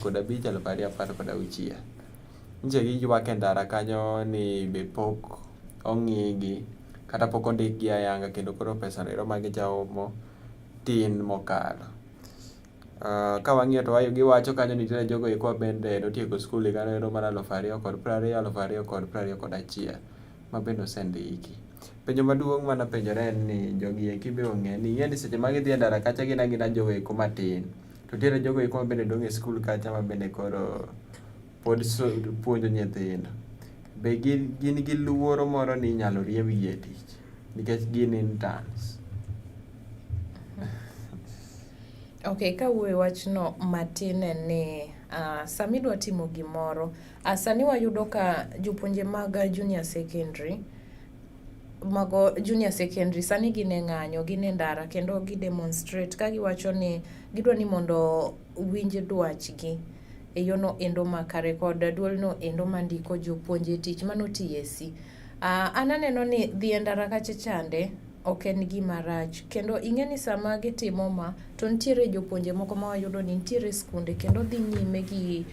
Kod abich 2016. Nyiche giywak e ndara kanyo ni be pok ong'igi kata pok ondikgi ayanga kendo koro pesa no ero ma gichomo tin mokalo. Ka wang'iyo to giwacho kanyo ni nitiere jogo eko bende notieko skul higa no mar 2020, 2021 ma bende osendiki. Penjo maduong' manapenjore en ni jogi eki be ong'e ni ing'e ni seche ma gidhi e ndara kacha gin agina jogo eko matin. To nitiere jogo eko ma bende dong' e skul kacha ma bende koro pod puonjo nyithindo. Be gin gi luoro moro ni inyalo riembgi e tich nikech gin interns? Ok, kawuoyo e wachno matin en ni sama idwa timo gimoro, sani wayudo ka jopuonje mag junior secondary, mago junior secondary sani gin e ng'anyo, gin e ndara kendo gi demonstrate ka giwacho ni gidwa ni mondo winj dwachgi e yono endo makare kod duolno endo mandiko jopuonj e tich mano TSC. An aneno ni dhi e ndara kacha chande ok en gima rach kendo ing'e ni sama gitimo ma to nitiere jopuonje moko ma wayudo ni nitiere e skunde kendo dhi nyime gi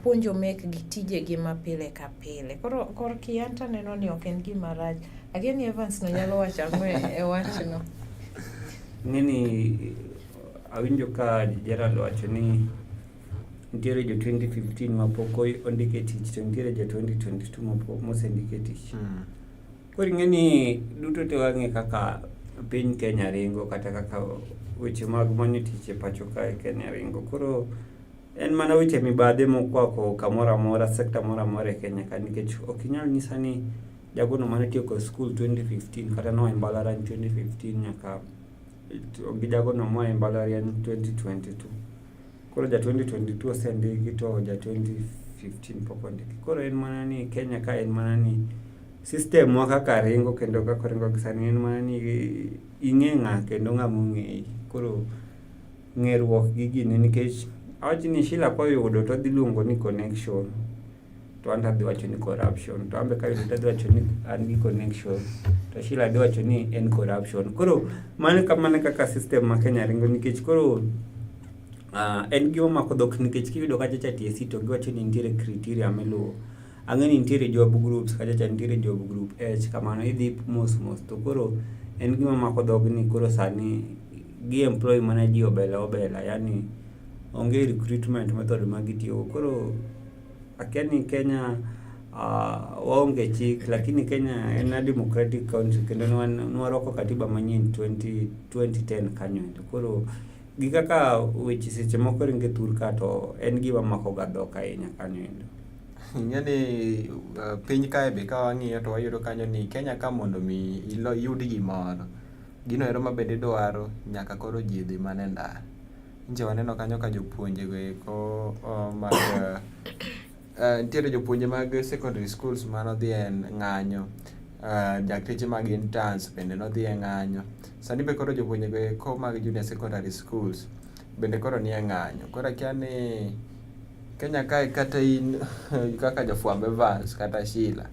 puonjo mekgi tijegi ma pile ka pile. Koro korki an to aneno ni ok en gima rach. Akia ni Evans no nyalo wacho ang'o e wachno. Ing'eni awinjo ka Gerald owacho ni nitiere jo 2015 mapok ondik e tich to nitiere jo 2022 mapok mosendik e tich. Koro ing'e ni duto te wang'e kaka piny Kenya ringo kata kaka weche mag manyo tich e pacho kae Kenya ringo. Koro en mana weche mibadhi mokwako kamoro amora, sekta moro amora e Kenya ka nikech ok inyal nyisa ni jagono mane otieko skul 2015 kata noa e mbalariany 2015 nyaka gi jagono moa e mbalariany 2022. Koro ja 2022 osendiki to ja 2015 pok ondiki. Koro en mana ni Kenya ka en mana ni system wa kaka ringo kendo kaka oringo gi sani en mana ni ing'e ng'a kendo ng'ama ong'eyi. Koro ng'eruok gi gini nikech awach ni Sheila koyudo to odhi luongo ni connection to an to adhi wacho ni corruption to an be kayudo to adhi wacho ni an gi connection to Sheila dhi wacho ni en corruption. Koro mano kamano kaka system ma Kenya ringo nikech koro en gima mako dhok nikech kiyudo kacha cha TSC to giwacho ni nitiere criteria miluwo. Ang'e ni nitiere job groups kacha cha nitiere job group H kamano idhi mos mos to koro en gima mako dhok ni koro sani gi employ mana ji obela obela yani onge recruitment method ma gitiyogo. Koro akia ni Kenya waonge chik lakini Kenya en a democratic country kendo nwarwako katiba manyien 2010 kanyo endo. Koro gi kaka weche seche moko ringo e thur ka to en gima mako ga dhok ahinya kanyo endo. Ing'e ni piny kae be ka wang'iyo to wayudo kanyo ni Kenya ka mondo mi iyud gimoro, gino ero ma bende idwaro nyaka koro ji dhi mana e ndara. Nyicha waneno kanyo ka jopuonje go eko mag nitiere jopuonje mag secondary schools manodhi e ng'anyo, dakteche mag interns bende nodhi e ng'anyo. Sani be koro jopuonje go eko mag junior secondary schools bende koro nie ng'anyo. Koro akia ni Kenya kae kata in kaka jafwambo Evans kata Sheila,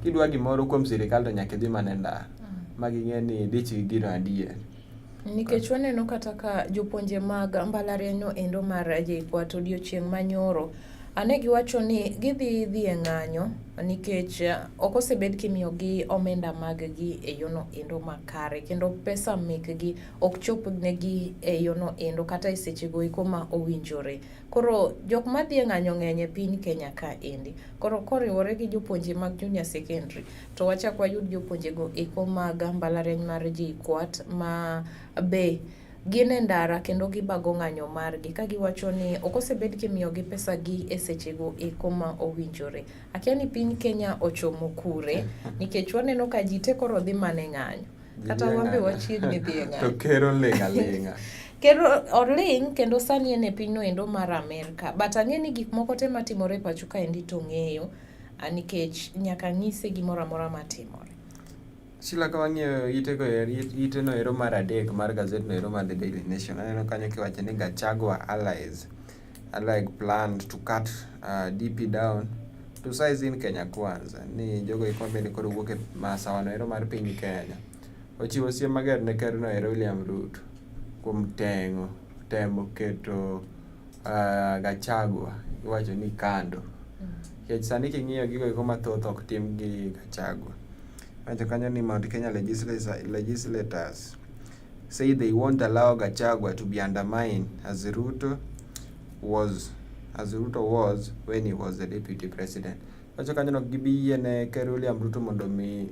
kidwa gimoro kuom sirikal to nyaka idhi mana e ndara ma ging'e ni idich gi gino adier. Nikech waneno kata ka jopuonje mag mbalariany no endo mar JKUAT odiochieng' manyoro, ane giwacho ni gidhi dhi e ng'anyo nikech ok osebed kimiyogi omenda mag gi e yono endo makare kendo pesa mekgi ok chop negi e yono endo kata e sechego eko ma owinjore. Koro jok madhi e ng'anyo ng'eny e piny Kenya ka endi. Koro koriwore gi jopuonje mag junior secondary to wachak wayud jopuonjego eko mag mbalariany mar JKUAT ma be gin e ndara kendo gibago ng'anyo margi ka giwacho ni ok osebed kimiyogi pesa gi e sechego eko ma owinjore. Akia ni piny Kenya ochomo kure nikech waneno ka ji te koro dhi mana e ng'anyo. Kata wan be wachiegni dhi e ng'anyo. To ker oling' aling'a. Ker oling' kendo sani en e pinyno endo mar Amerka. But ang'e ni gik moko te matimore e pacho kaendi to ong'eyo nikech nyaka nyise gimoro amora matimore. Sheila, ka wang'iyo ite no ero mar adek mar gazet no ero mar The Daily Nation, aneno kanyo kiwacho ni Gachagua allies allied planned to cut DP down to size in Kenya Kwanza, ni jogo eko bende koro wuok e masawa no ero mar piny Kenya. Ochiwo siem mager ne ker no ero William Ruto kuom temo keto Gachagua iwacho ni kando. Nikech sani king'iyo gigo eko mathoth ok tim gi Gachagua. Iwacho kanyo ni Mount Kenya legislators say they won't allow Gachagua to be undermined as Ruto was when he was the deputy president. Wacho kanyo ni ok gibi yie ne Ker William Ruto mondo mi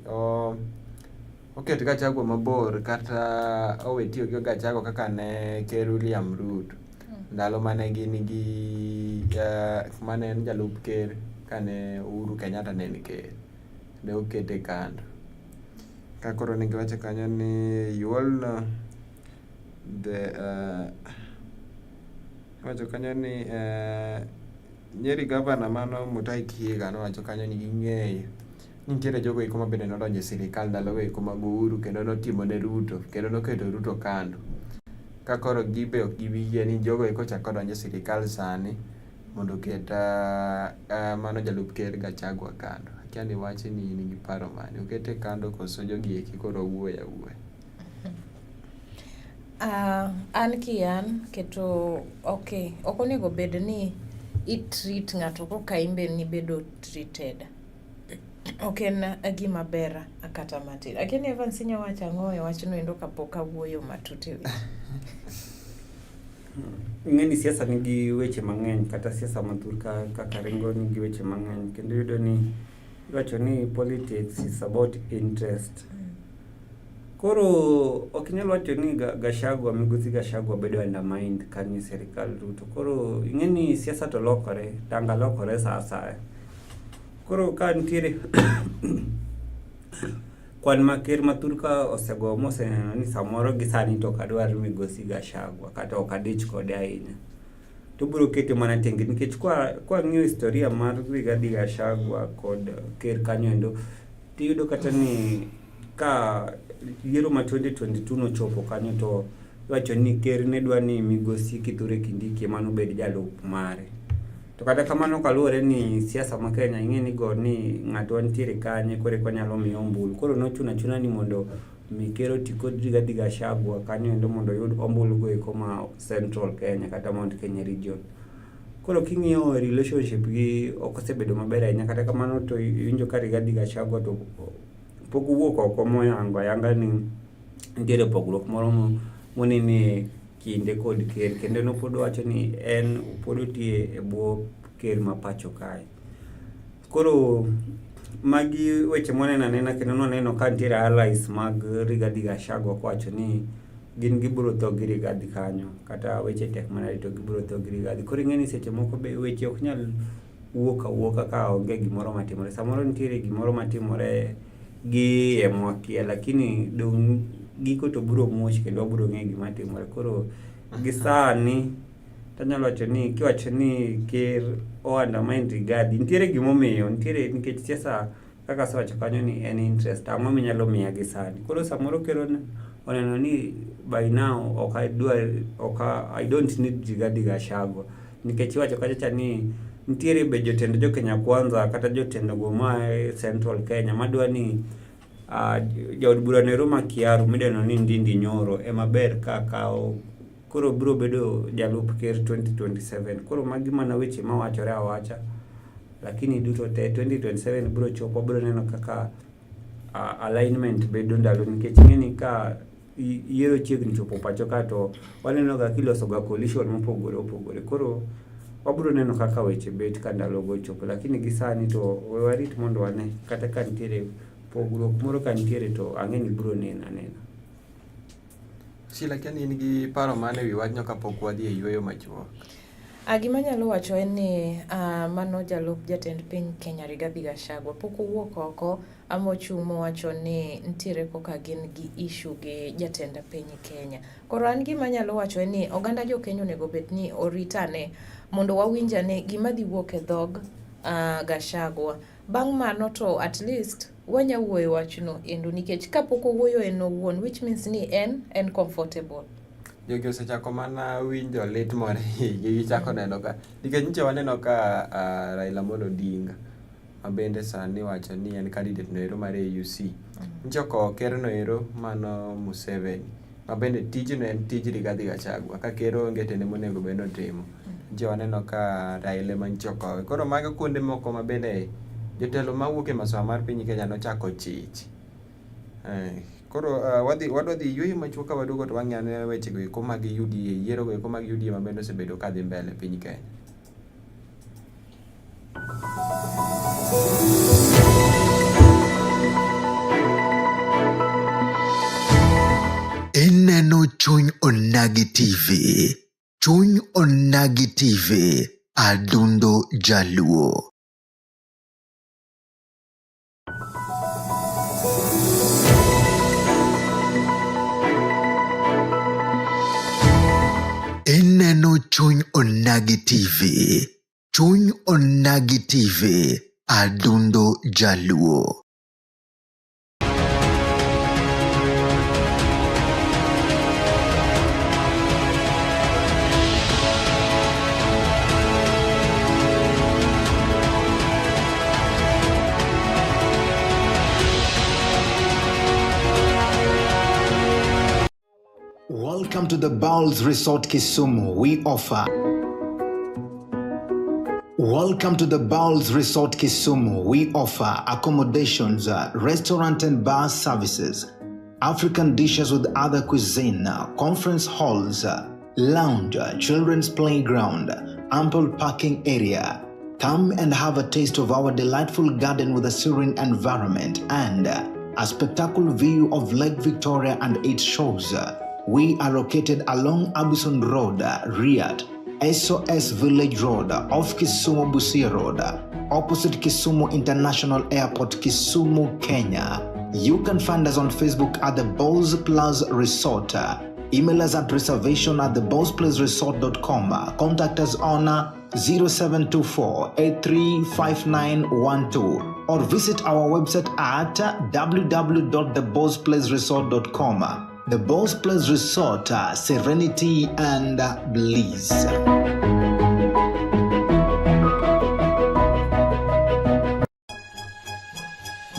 oket Gachagua mabor kata owe tiyo gi Gachagua kaka ne Ker William Ruto. Ndalo mane gin gi mane en jalup ker kane Uhuru Kenyatta ne en ker. Ne okete kando. Ka koro ne giwacho kanyo ni you all know the iwacho kanyo ni Nyeri Governor mano Mutahi Kahiga nowacho kanyo ni ging'eyo ni nitiere jogo eko mabende nodonjo e sirikal ndalogo eko mag Uhuru kendo notimo ne Ruto kendo noketo Ruto kando. Ka koro gibe ok gibi yie ni jogo eko ochak odonjo e sirikal sani mondo oket mano jalup ker Gachagua kando. Akia ni wachni in gi paro mane? Okete kando koso jogi eki koro wuoyo awuoya? An kian keto ok ok onego bed ni i treat ng'ato kaka in be nibedo treated. Ok en gima ber kata matin. Akia ni Evans inya wacho ang'o e wachno endo kapok awuoyo matut e wiye. Ing'e ni siasa nigi weche mang'eny kata siasa ma thur ka kaka ringo nigi weche mang'eny kendo iyudo ni iwacho ni politics is about interest. Koro ok inyal wacho ni Gachagua, migosi Gachagua bedo undermined kanyo e sirikal Ruto. Koro ing'e ni siasa to lokore, tanga lokore sa asaya. Koro ka nitiere kwan ma ker ma thur ka osego moseneno ni samoro gi sani to ok adwar migosi Gachagua kata ok adich kode ahinya. To obiro kete mana tenge nikech kwa ng'iyo historia mar Rigathi Gachagua kod ker kanyo endo tiyudo kata ni ka yiero ma 2022 nochopo kanyo to iwacho ni ker ne dwa ni migosi Kithure Kindiki ema nobed jalup mare. To kata kamano kaluwore ni siasa ma Kenya ing'e ni go ni ng'atwa nitiere kanye koro eka onyalo miye ombulu. Koro nochuno achuna ni mondo mi ker oti kod Rigathi Gachagua kanyo endo mondo oyud ombulu go eko ma Central Kenya kata Mount Kenya region. Koro king'iyo relationship gi ok osebedo maber ahinya kata kamano to iwinjo ka Rigathi Gachagua to pok owuok oko moyango ayanga ni nitiere pogruok moro monene kinde kod ker kendo ne pod owacho ni en pod otiyo e bwo ker ma pacho kae. Koro magi weche mwaneno anena kendo nwaneno ka nitiere allies mag Rigathi Gachagua kowacho ni gin gibiro tho gi Rigathi kanyo kata weche tek manade to gibiro tho gi Rigathi. Koro ing'e ni seche moko be weche ok nyal wuok awuoka ka onge gimoro matimore. Samoro nitiere gimoro matimore gi iye mwakia lakini dong' giko to biro muoch kendo wabiro ng'eyo gima timore. Koro gi sani tanyalo wacho ni kiwacho ni ker o undermine Rigathi, nitiere gimomiyo, nitiere nikech siasa kaka asewacho kanyo ni en interest, ang'o minyalo miya gi sani. Koro samoro ker oneno ni by now ok adwar, ok I don't need Rigathi Gachagua nikech iwacho kacha cha ni nitiere be jotend jo Kenya Kwanza kata jotend go ma Central Kenya madwa ni jaod bura no ero ma Kiaru midendo ni Ndindi Nyoro ema ber ka kawo koro biro bedo jalup ker 2027. Koro magi mana weche mawachore awacha lakini duto te 2027 biro chopo wabiro neno kaka alignment bedo ndalo nikech ing'e ni ka yiero chiegni chopo pacho ka to waneno ga kiloso ga coalition mopogore opogore. Koro wabiro neno kaka weche bet ka ndalogo ochopo lakini gi sani to we warit mondo wane kata ka nitiere pogruok moro ka nitiere to ang'e ni biro neno anena. Sheila, akia ni in gi paro mane ewi wachno kapok wadhi e yueyo machuok? Gima anyalo wacho en ni mano jalup jatend piny Kenya Rigathi Gachagua pok owuok oko ama ochung' mowacho ni nitiere koka gin gi issue gi jatend piny Kenya. Koro an gima anyalo wacho en ni oganda jo Kenya onego bed ni orit ane mondo wawinj ane gima dhi wuok e dhog Gachagua. Bang' mano to at least wanya wuoyo wachno endo nikech kapok owuoyo en owuon which means ni en comfortable. Jogi osechako mana winjo lit moro e igi, gichako neno ka nikech nyocha waneno ka Raila Amolo Odinga ma bende sani iwacho ni en candidate noero mar AUC. Nyocha okowo ker noero mano Museveni. Ma bende tijno en tij Rigathi Gachagua. Ka ker onge to en ema onego bed ni otimo. Nyicha waneno ka Raila ema nyicha okowe. Koro mago kuonde moko ma bende jotelo mawuok e masawa mar piny Kenya nochako chich. Koro wadhi wadwa dhi yueyo machuok ka waduogo to wang'iyo ane wechego eko mag UDA, yiero go eko mag UDA ma bende osebedo kadhi mbele e piny Kenya. Ineno Chuny Onagi TV. Chuny Onagi TV. Adundo Jaluo. Ineno Chuny Onagi TV. Chuny Onagi TV. Adundo Jaluo. Welcome to the Bowls Resort Kisumu. We offer Welcome to the Bowls Resort Kisumu. We offer accommodations, restaurant and bar services, African dishes with other cuisine, conference halls, lounge, children's playground, ample parking area. Come and have a taste of our delightful garden with a serene environment and a spectacular view of Lake Victoria and its shores. We are located along Abuson Road, Riyadh, SOS Village Road, off Kisumu Busia Road, opposite Kisumu International Airport, Kisumu, Kenya. You can find us on Facebook at the Bowls Plus Resort. Email us at reservation at thebowlsplaceresort.com. Contact us on 0724 835912 or visit our website at www.thebowlsplaceresort.com. The Bowls Place Resort, serenity and bliss.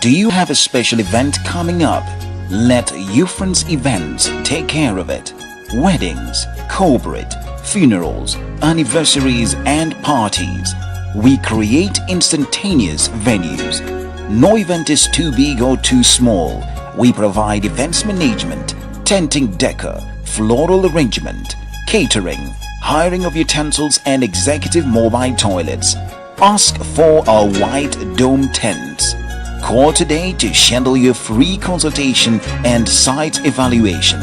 Do you have a special event coming up? Let Ufrance Events take care of it. Weddings, corporate, funerals, anniversaries and parties. We create instantaneous venues. No event is too big or too small. We provide events management, tenting decor, floral arrangement, catering, hiring of utensils and executive mobile toilets. Ask for our white dome tents. Call today to schedule your free consultation and site evaluation.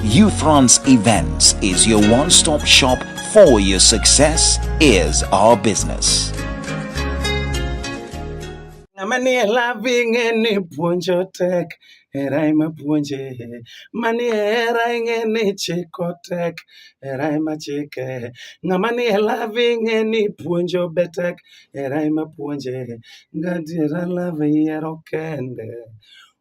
Ufrance Events is your one-stop shop for your success is our business. Ng'ama nie lavi ing'e ni puonjo tek, hera ema puonje. Manie hera ing'e ni chiko tek, hera ema chike. Ng'ama nie lavi ing'e ni puonjo be tek, hera ema puonje. Gadiera love yiero kende,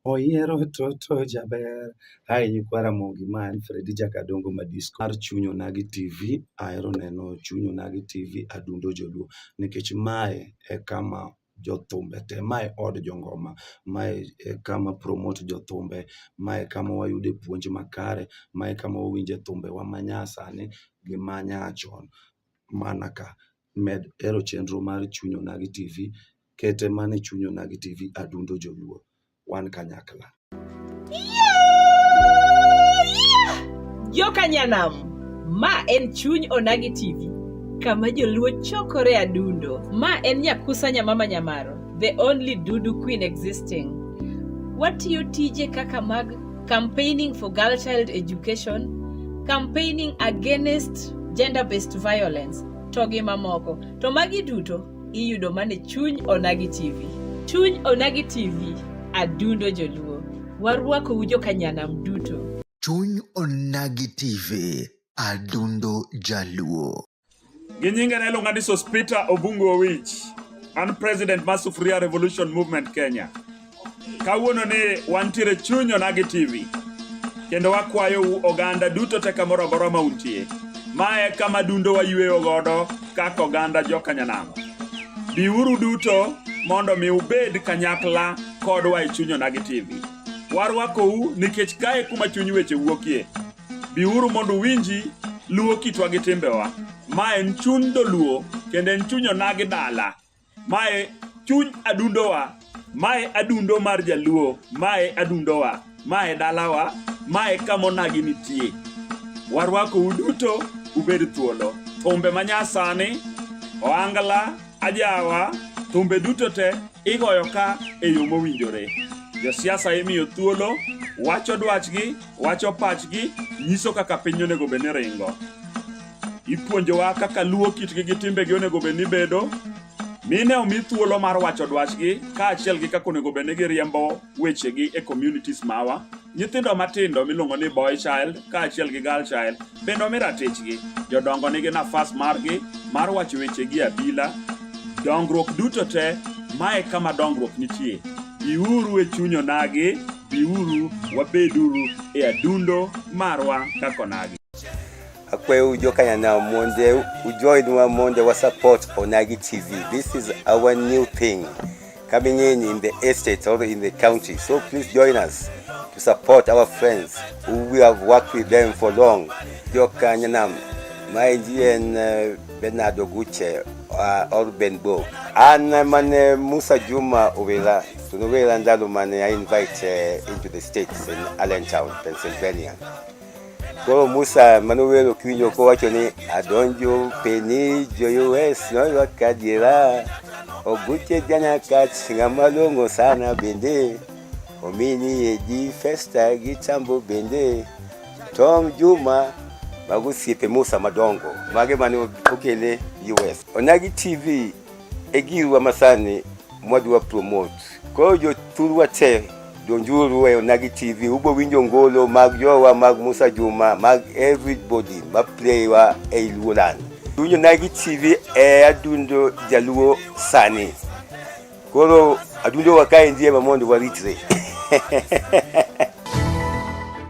oyiero toto jaber. Hi nyikwa Ramogi, ma en Fredi Jakadongo Madisco mar Chuny Onagi TV. Ahero neno Chuny Onagi TV Adundo Joluo nikech mae e kama jothumbe te, mae od jongoma, mae e kama promote jothumbe, mae kama wayude puonj makare, mae kama wawinje thumbewa manyasani gi manyachon. Mana ka med hero chenro mar Chuny Onagi TV, kete mana e Chuny Onagi TV Adundo Joluo. Wan kanyakla. Joka nyanam, ma en Chuny Onagi TV, kama joluo chokore adundo. Ma en Nyakusa Nyamama Nyamaro, the only Dudu queen existing. Watiyo tije kaka mag campaigning for girl child education, campaigning against gender-based violence, to gi mamoko. To magi duto iyudo mana e Chuny Onagi TV. Chuny Onagi TV, adundo joluo. Warwakou joka nyanam duto. Chuny Onagi TV. Adundo Jaluo. Gi nyinga ne iluonga ni Sospeter Obungu Owich. An president mar Sufuria Revolution Movement Kenya. Kawuono ni wantiere Chuny Onagi TV. Kendo wakwayou oganda duto te kamoro amora ma untie. Mae kama dundo wayweyo godo kaka oganda joka Nyanam. Biuru duto mondo mi ubed kanyakla kodwa e Chuny Onagi TV. Warwakou nikech kae kuma chuny weche wuokie. Biuru mondo uwinji luo kitwa gi timbewa. Ma en chuny dholuo kendo en chuny onagi dala. Mae chuny adundowa. Mae adundo mar jaluo. Mae adundowa. Mae dalawa. Mae kama onagi nitie. Warwakou duto ubed thuolo. Thumbe manyasani, ohangla, ajawa, thumbe duto te igoyo ka e yo mowinjore. Josiasa imiyo thuolo, wacho dwachgi, wacho pachgi, nyiso kaka piny onego bed ni ringo. Ipuonjowa kaka luo kitgi gi timbegi onego bed ni bedo. Mine omi thuolo mar wacho dwachgi kaachiel gi kaka onego bed ni giriembo wechegi e communities mawa. Nyithindo matindo miluongo ni boy child kaachiel gi girl child bende omi ratichgi. Jodongo nigi nafas margi mar wacho wechegi e abila. Dongruok duto te, mae kama dongruok nitie. Biuru e chuny onagi, biuru wabeduru e adundo marwa kaka onagi. Akwayo jokanyanam mondo ujoinwa mondo wa support Onagi TV. This is our new thing coming in the estate or in the county. So please join us to support our friends who we have worked with them for long. Jokanyanam, maendi en Bernard Oguche or Ben Bo. An mane Musa Juma Owela, to nowela ndalo mane I invite into the States in Allentown, Pennsylvania. Koro Musa mano wero kiwinjo kowacho ni adonjo peni jo US noywak adiera Oguche janyakach ng'ama long'o sana bende omini edi Festa gi Tambo bende Tom Juma mago osiepe Musa madongo mage mane okele US. Onagi TV e girwa masani mwadwa promote. Koro jothurwa te donjuru e Onagi TV ubo winjo ngolo mag jowa mag Musa Juma mag everybody ma play wa ei Luoland. Winjo Onagi TV e adundo jaluo sani. Koro adundo wa kaendi ema mondo waritre.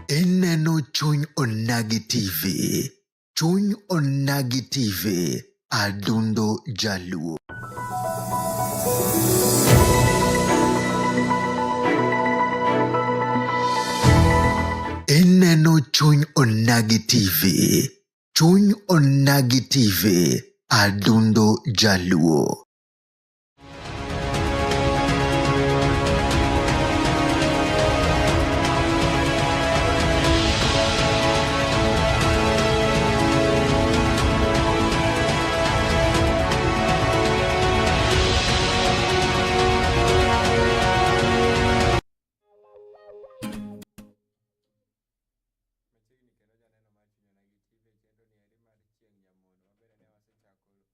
Ineno Chuny Onagi TV. Chuny Onagi TV. Adundo Jaluo. Ineno Chuny Onagi TV. Chuny Onagi TV. Adundo Jaluo. Machiegni kendo janeno mar Chuny Onagi TV chenro ni eri mar chieng' nyamondo mabende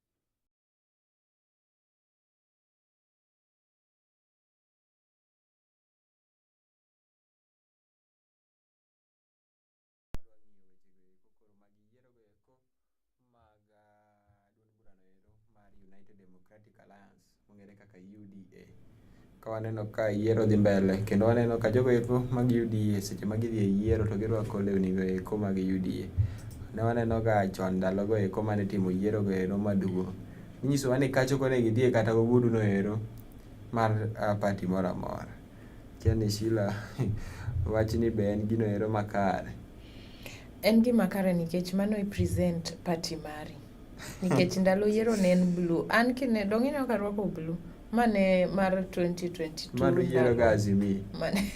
ne wasechako wadwa ng'iyo wechego eko koro mag yierogo eko mag duond burano ero mar United Democratic Alliance mong'ere kaka UDA. Ka waneno ka yiero dhi mbele kendo waneno ka jogo eko mag UDA seche ma gidhi e yiero to girwako lewni go eko mag UDA. Ne waneno ga chon ndalogo eko mane itimo yiero go ero maduong'. Inyisowa ni kacha ok onego idhiye kata gogudu no ero mar party moro amora. Akia ni Sheila wachni be en gino ero makare. En gima kare nikech mano i present party mari. Nikech ndalo yiero ne en blue. An kine dong ineno ka arwako blue. Ma ne mar 2022. Mano yiero ga Azimio. Mane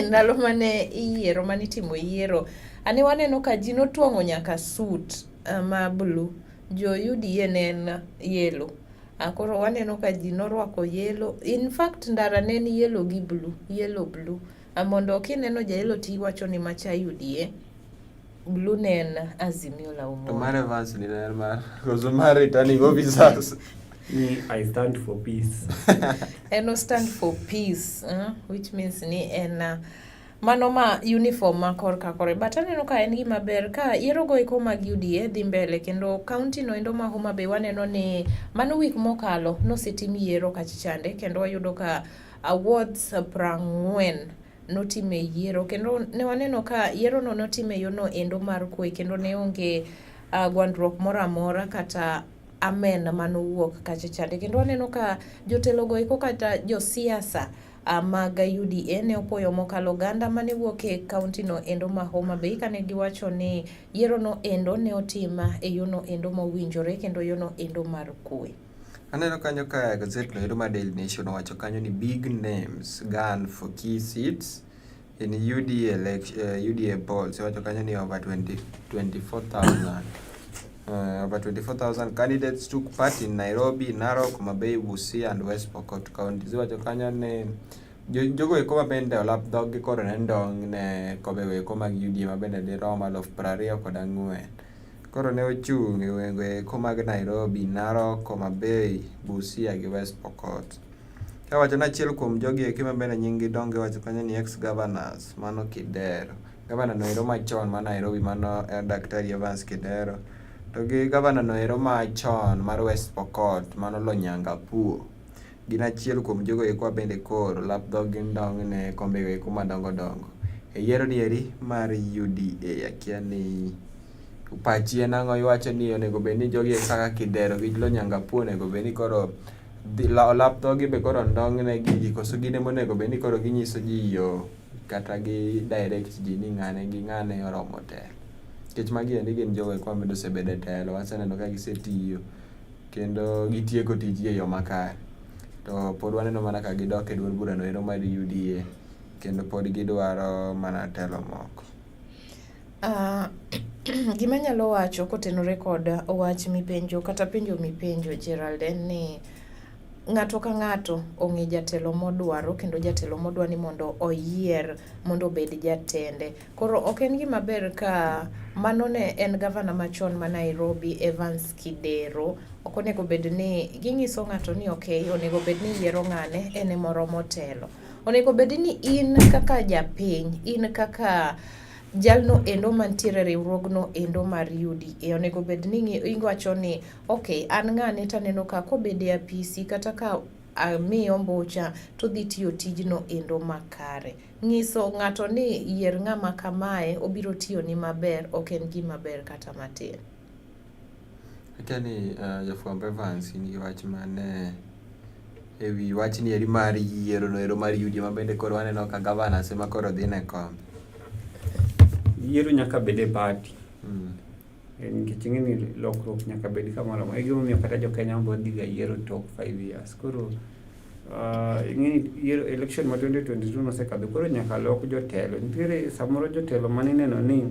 ndalo mane iyiero mane itimo yiero ane waneno ka ji notwang'o nyaka suit ma blue. Jo UDA ne en yellow. Koro waneno ka ji norwako yellow. In fact ndara ne en yellow gi blue, yellow blue. Mondo kineno ja yellow tiwacho ni macha UDA, blue ne en Azimio la Umoja. To mar Evans ni ne en mar koso mar returning officers. Ni I stand for peace. En o stand for peace, which means ni en mano ma uniform ma korka kore but aneno ka en gima ber ka yiero go eko mag UDA dhi mbele kendo county no endo ma Homa Bay waneno ni mano wik mokalo nosetim yiero kachichande kendo wayudo ka awards 40 notime yiero kendo ne waneno ka yiero no notim e yono endo mar kwe kendo ne onge gwandruok moro amora kata amen manowuok kacha chande kendo waneno ka jotelo go eko kata josiasa mag UDA ne opuoyo mokalo oganda mane wuok e kaontino endo ma Homa Bay kane giwacho ni yierono endo ne otim e yono endo mowinjore kendo yono endo mar kwe. Aneno kanyo ka gazet no ero mar Daily Nation owacho kanyo ni big names gun for key seats in UDA election, UDA polls. Owacho kanyo ni over 20, 24,000 over 24,000 candidates took part in Nairobi, Narok, Homa Bay, Busia and West Pokot counties. Iwacho kanyo ni jogo eko mabende olap dhoggi koro ne ndong' ne kobego eko mag UDA mabende dirom 24,000. Koro ne ochung' e gwenge eko mag Nairobi, Narok, Homa Bay, Busia gi West Pokot. Kawacho ni achiel kuom jogi eki mabende nying gi dongo iwacho kanyo ni ex governors mano Kidero. Gavana no ero machon ma Nairobi mano Daktari Evans Kidero. To gi gavana no ero machon mar West Pokot mano Lonyangapuo. Gin achiel kuom jogo eko bende koro lap dhoggi ndong' ne kombego eko madongo dongo. E yiero ni eri mar UDA akia ni pachi en ang'o iwacho ni onego bed ni jogi kaka Kidero gi Lonyangapuo onego bed ni koro olap dhogi be koro ndong' ne gigi koso gin ema onego bed ni koro ginyiso ji yo kata gi direct ji ni ng'ane gi ng'ane oromo telo. Nikech magi endi gin jogo eko mabende osebedo e telo waseneno ka gisetiyo kendo gitieko tijgi e yo makare. To pod waneno mana ka gidok e duond burano ero mar UDA kendo pod gidwaro mana telo moko. Gima anyalo wacho kotenore kod wach mipenjo kata penjo mipenjo Gerald en ni ng'ato ka ng'ato ong'e jatelo modwaro kendo jatelo modwa ni mondo oyier mondo obed jatende. Koro ok en gima ber ka mano ne en gavana machon ma Nairobi Evans Kidero. Ok onego bed ni ginyiso ng'ato ni ok onego bed ni iyiero ng'ane en emoromo telo. Onego bed ni in kaka japiny, in kaka jalno endo mantiere riwruogno endo mar UDA onego bed ni iwacho ni ok an ng'ane taneno ka kobedo e apisi kata ka amiye ombucha to odhi tiyo tijno endo makare. Ng'iso ng'ato ni yier ng'ama kamae obiro tiyoni maber ok en gima ber kata matin. Akia ni jafwambo Evans in gi wach mane e wi wachni eri mar yiero no ero mar UDA ma bende koro waneno ka governors ema koro dhi ne kom. Yiero nyaka bed e party. Nikech ing'e ni lokruok nyaka bed kamoro amora. E gimomiyo kata jo Kenya bo dhiga yiero tok 5 years. Koro ing'e ni yiero election ma 2022 nosekadho koro nyaka lok jotelo. Nitiere samoro jotelo manineno ni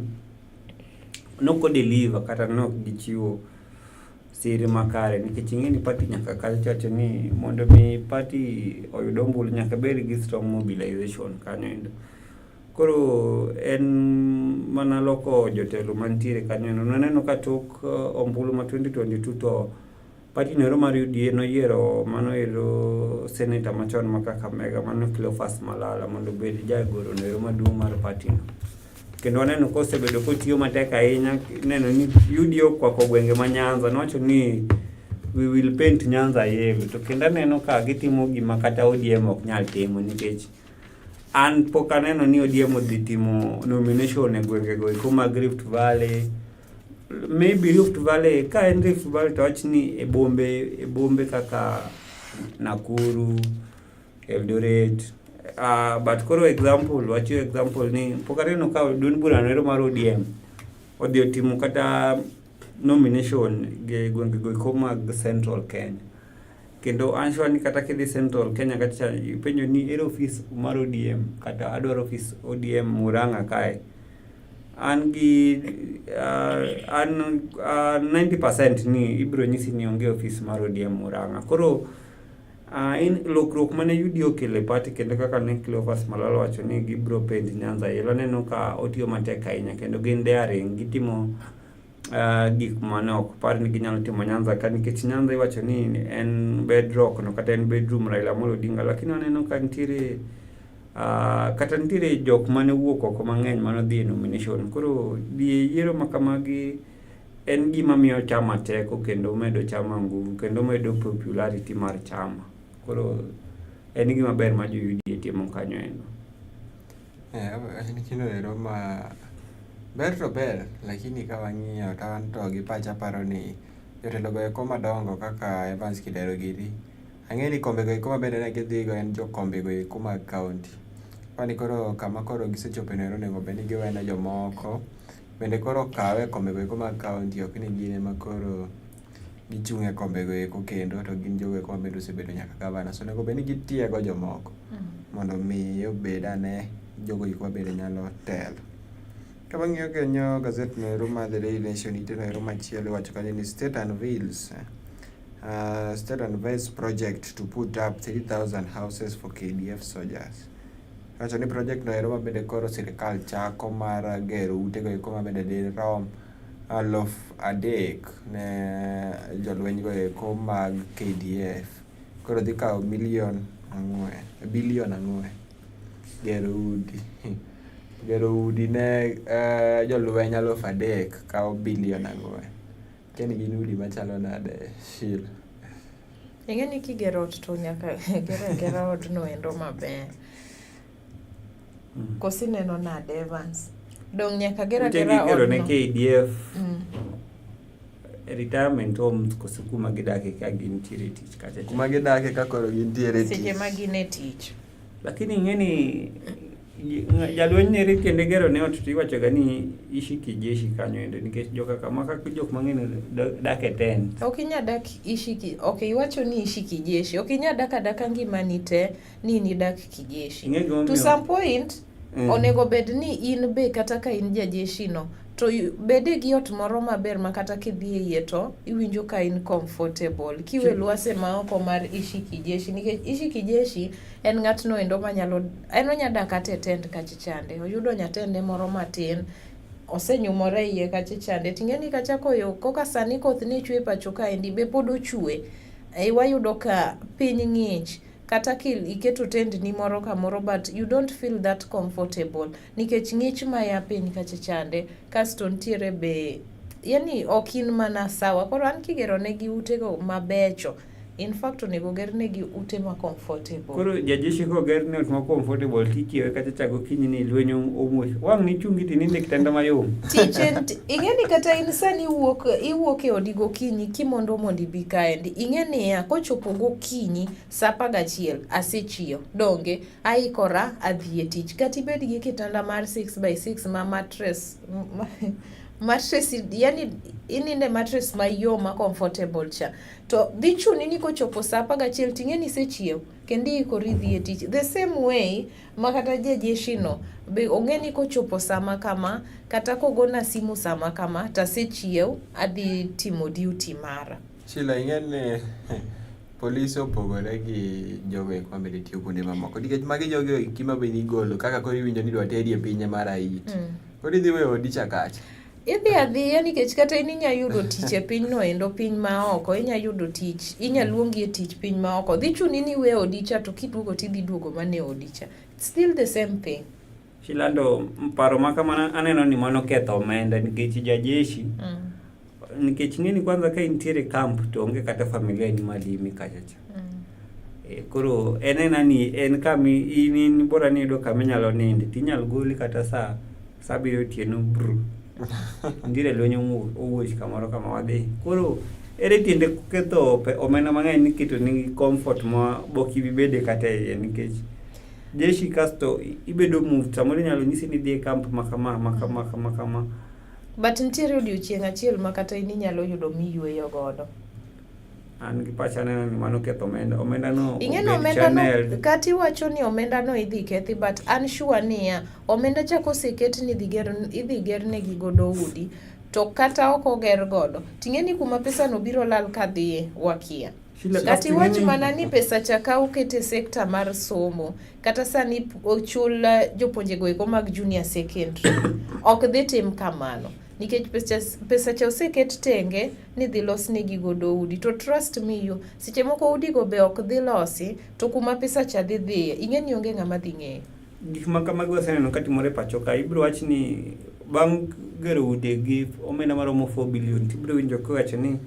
nok deliver kata nok gichiwo sir makare nikech ing'e ni party nyaka kal chacho ni mondo mi party oyud ombulu nyaka bed gi strong mobilization kanyo endo. Koro en mana loko jotelo mantiere kanyo endo. Naneno ka tok ombulu ma 2022 to party no ero mar UDA noyiero mano ero senator machon ma Kakamega mano Cleophas Malala mondo obed jagoro no ero maduong' mar party no. Kendo waneno kosebedo kotiyo matek ahinya neno ni UDA okwako gwenge ma Nyanza nowacho ni we will paint Nyanza yellow to kendo aneno ka gitimo gima kata ODM ok nyal timo nikech an pok aneno ni ODM odhi timo nomination e gwengego eko mag Rift Valley maybe Rift Valley ka en Rift Valley to wach ni e bombe kaka Nakuru, Eldoret but koro example wachiwo example ni pok aneno ka duond burano ero mar ODM odhi otimo kata nomination e gwengego eko mag Central Kenya. Kendo an sure ni kata kidhi Central Kenya kacha ipenjo ni ere ofis mar ODM kata adwaro ofis ODM Murang'a kae. An gi an 90% ni ibiro nyisi ni onge ofis mar ODM Murang'a. Koro in lokruok mane UDA okelo e party kendo kaka ne Cleophas Malala owacho ni gibiro paint Nyanza yellow aneno ka otiyo matek ahinya kendo gin daring gitimo gik mane ok par ni ginyalo timo Nyanza ka nikech Nyanza iwacho ni en bedrock no kata en bedroom Raila Amolo Odinga lakini waneno ka nitiere kata nitiere jok mane owuok oko mang'eny mane odhi e nomination koro dhi e yiero ma kamagi en gima miyo chama teko kendo medo chama nguvu kendo medo popularity mar chama koro en gima ber ma jo UDA timo kanyo endo. En gino ero ma ber to ber lakini ka wang'iyo to an to gi pacha aparo ni jotelo go eko madongo kaka Evans Kidero giri Ang'e ni kombe go eko ma bende ne gidhigo en jokombe go eko mag kaunti. Apani koro kama koro gisechope no ero onego bed ni giwene jomoko bende koro okawe kombe go eko mag kaunti ok ni gin ema koro gichung' e kombe go eko kendo to gin jogo eko ma bende osebedo nyaka gavana. So onego bed ni gitiego jomoko mondo mi obed ane jogo eko ma bende nyalo telo. Ka wang'iyo kanyo gazet no ero mar The Daily Nation ite no ero machielo iwacho kanyo ni state unveils state unveils project to put up 3000 houses for KDF soldiers. Iwacho ni project no ero ma bende koro sirikal chako mar gero ute go eko ma bende dirom 3000 ne jolweny go eko mag KDF. Koro dhi kawo milion 4, bilion 4 gero udi. Gero udi ne jolweny 3000 kawo bilion 4. Akia ni gin udi machalo nade Sheila? Ing'e ni kigero ot to nyaka ger agera odno endo maber. Koso ineno nade Evans? Dong' nyaka ger Ute agera gigero ne odno. KDF retirement homes koso kuma gidake ka gintiere e tich kacha cha. Kuma gidake ka koro gintiere e Seche tich. ma gin e tich. Lakini ing'e ni jalweny nere kende gero ne ot to iwacho ga ni ishi kijeshi kanyo endo nikech joka kama kaka jok mang'eny dak e tent. Ok inyal dak ishi ki, ok iwacho ni ishi kijeshi. Ok inyal dak adaka ngimani te ni in idak kijeshi. Ing'e gimomiyo? To some point onego bed ni in be kata ka in jajeshi no to bede gi ot moro maber ma kata kidhi e iye to iwinjo ka in comfortable. Kiwe lwase ma oko mar ishi kijeshi nikech ishi kijeshi en ng'atno endo manyalo en onya dak kata e tent kacha chande. Oyudo nyatende moro matin osenyumore e iye kacha chande. Ting'e ni kacha koyo koka sani koth ne chwe e pacho kaendi be pod ochwe. Wayudo ka piny ng'ich kata ki iketo tendni moro kamoro but you don't feel that comfortable nikech ng'ich maya piny kacha chande kasto nitiere be yani ok in mana sawa. Koro an kigero negi utego mabecho in fact onego gernegi ute ma comfortable. Koro jajeshi koger ne ot ma comfortable tichiewe kacha cha gokinyi ni lweny omuoch. Wang' nichungi tininde kitanda mayom. Tich en ing'e ni kata in sani iwuok e odi gokinyi kimondo mondo ibi kaendi. Ing'e niya kochopo gokinyi saa 11 asechiew donge aikora adhi e tich. Kata ibed gi kitanda mar 6x6 ma mattress mattress yani ininde mattress mayom ma comfortable cha. To dhi chuni ni kochopo saa 11 ting'e ni isechiew kendo iikori dhi e tich. The same way ma kata jajeshi no be ong'e ni kochopo sama kama kata kogona simu sama kama tasechiew adhi timo duty mara. Sheila ing'e ni polise opogore gi jogo eko mabende tiyo kuonde mamoko nikech magi jogo eki mabende igolo kaka koro iwinjo ni idwa teri e pinye mar Haiti. Koro idhi weyo odi cha kacha. Idhi adhiya nikech kata in inya yudo tich e pinyno endo piny ma oko inya yudo tich inya luongi e tich piny ma oko dhi chuni ni iwe odi cha to kiduogo tidhi duogo mana e odi cha. It's still the same thing. Shilando paro ma kamano aneno ni mano ketho omenda nikech jajeshi nikech ing'e ni kwanza ka intiere camp to onge kata familia ni malimi kacha cha. Koro en ena ni en kama in bora ni iyudo kama inyalo ninde tinyalo goli kata saa 7 otieno bru. Nitiere lweny owuoch kamoro kama wadhi. Koro ere tiende ketho omenda mang'eny niketo ni comfort ma bok ibi bede kata e iye nikech jeshi kasto ibedo moved samoro inyalo nyisi ni idhi e camp ma kama ma kama kama kama. But nitiere odiochieng' achiel ma kata in inyalo yudo miyueyo godo. An gi pacha aneno ni mano ketho omenda. Omenda no Ing'e ni obed omenda no channeled. kata iwacho ni omenda no idhi kethi but an sure niya omenda cha koseket ni idhi gernegi godo udi to kata ok oger godo ting'e ni kuma pesa no biro lal kadhiye wakia. Sheila, Kata kasto iwach ing'e ni- mana ni pesa cha ka oket e sekta mar somo kata sani ochul jopuonjego eko mag junior secondary ok dhi tim kamano nikech pesa cha oseket tenge ni dhi losnegi godo udi to trust me you seche moko udigo be ok dhi losi to kuma pesa cha dhi dhiye ing'e ni onge ng'ama dhi ng'eyo. Gik ma kamago waseneno ka timore e pacho ka ibiro wach ni bang' gero udi gi omenda maromo 4 billion tibiro winjo kiwacho ni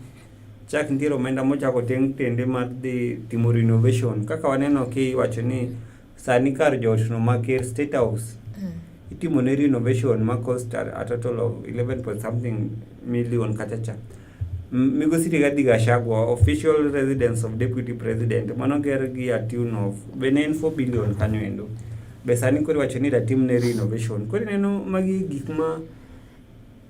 chak nitiere omenda mochako teng tende mar dhi timo renovation kaka waneno kiwacho ni sani kar joot no ma Ker State House itimo ne renovation ma cost a total of 11 point something million kacha cha. Migosi Rigathi Gachagua, official residence of deputy president, mano ger gi a tune of be ne en 4 billion kanyo endo. Be sani koro iwacho ni ida timne renovation. Koro ineno magi gik ma